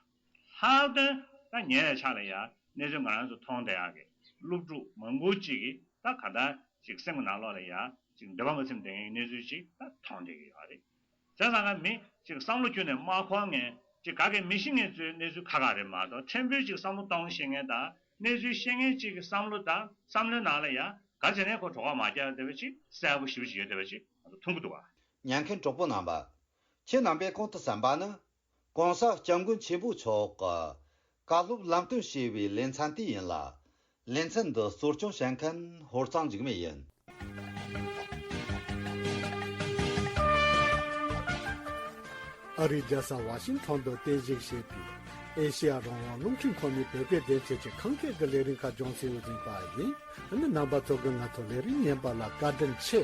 ལྷག་དོན་ད་ཉེ་བའི་ཆར་ལ་ཡ་གནས་ཚུལ་ང་རང་ཚོ་མཐོང་བསྡད་ཡག་གི་སློབ་ཕྲུག་མང་པོ་ཅིག་གིས་ད་ག་འདྲ་ཅིག་སེམས་ཀྱི་ནང་ལོགས་ལ་ཡ་ཅིག་འདོད་པ་མ་ཚིམ་བསྡད་མཁན་གྱི་གནས་ཚུལ་ཅིག་ད་མཐོང་བསྡད་ཀྱི་ཡོད་རེད། བྱས་ཙང་ང་མི་ཅིག་བསམ་བློ་ཁྱོན་ནས་མ་འཁོར་མཁན་ཅིག་ག་གེ་མི་ཤེས་མཁན་ཚོའི་གནས་ཚུལ་ཁག་ཁག་རེད་མ་གཏོགས་ཕྲན་བུ་ཅིག་བསམ་བློ་གཏོང་ཤེས་མཁན་དང་གནས་ཚུལ་ཤེས་མཁན་ཅིག་གི་བསམ་བློ་དང་བསམ་བློའི་ནང་ལ་ཡ་ག་བྱས་ནས་ཁོ་གྲོད་ཁོག་མ་རྒྱག་བསྡད་པ་ཅིག་གསལ་པོ་ཞེ་པོ་ཅིག་ཡོད་བསྡད་པ་ཅིག་ང་ཚོ་མཐོང་གི་འདུག་བ། ཉན་མཁན་གྲོགས་པོ་རྣམ་པ། ཁྱེད་རྣམ་པས་གོང་དུ་གསན་པ་ནི། ྋགོང་ས་ྋསྐྱབས་མགོན་ཆེན་པོ་མཆོག་གི་བཀའ་སློབ་ལམ་སྟོན་ཞེས་པའི་ལེ་ཚན་དེ་ཡིན་ལ། ལེ་ཚན་འདི་གཙོ་སྐྱོང་བྱེད་མཁན་ཧོར་གཙང་འཇིགས་མེད་ཡིན། ཨ་རིའི་རྒྱལ་ས་ཝ་ཤིང་ཊོན་དུ་རྟེན་གཞི་བྱས་པའི་ཨེ་ཤེ་ཡ་རང་དབང་རླུང་འཕྲིན་ཁང་ནས་བོད་སྐད་སྡེ་ཚན་གྱི་ཁམས་སྐད་ཀྱི་ལས་རིམ་ཁག་སྦྱོང་སའི་དབུ་འཛིན་པ་ཡིན། ཨ་ནི་རྣམ་པ་ཚོ་གིས་ང་ཚོ་ལས་རིམ་ཉན་པ་ལ་བཀའ་དྲིན་ཆེ།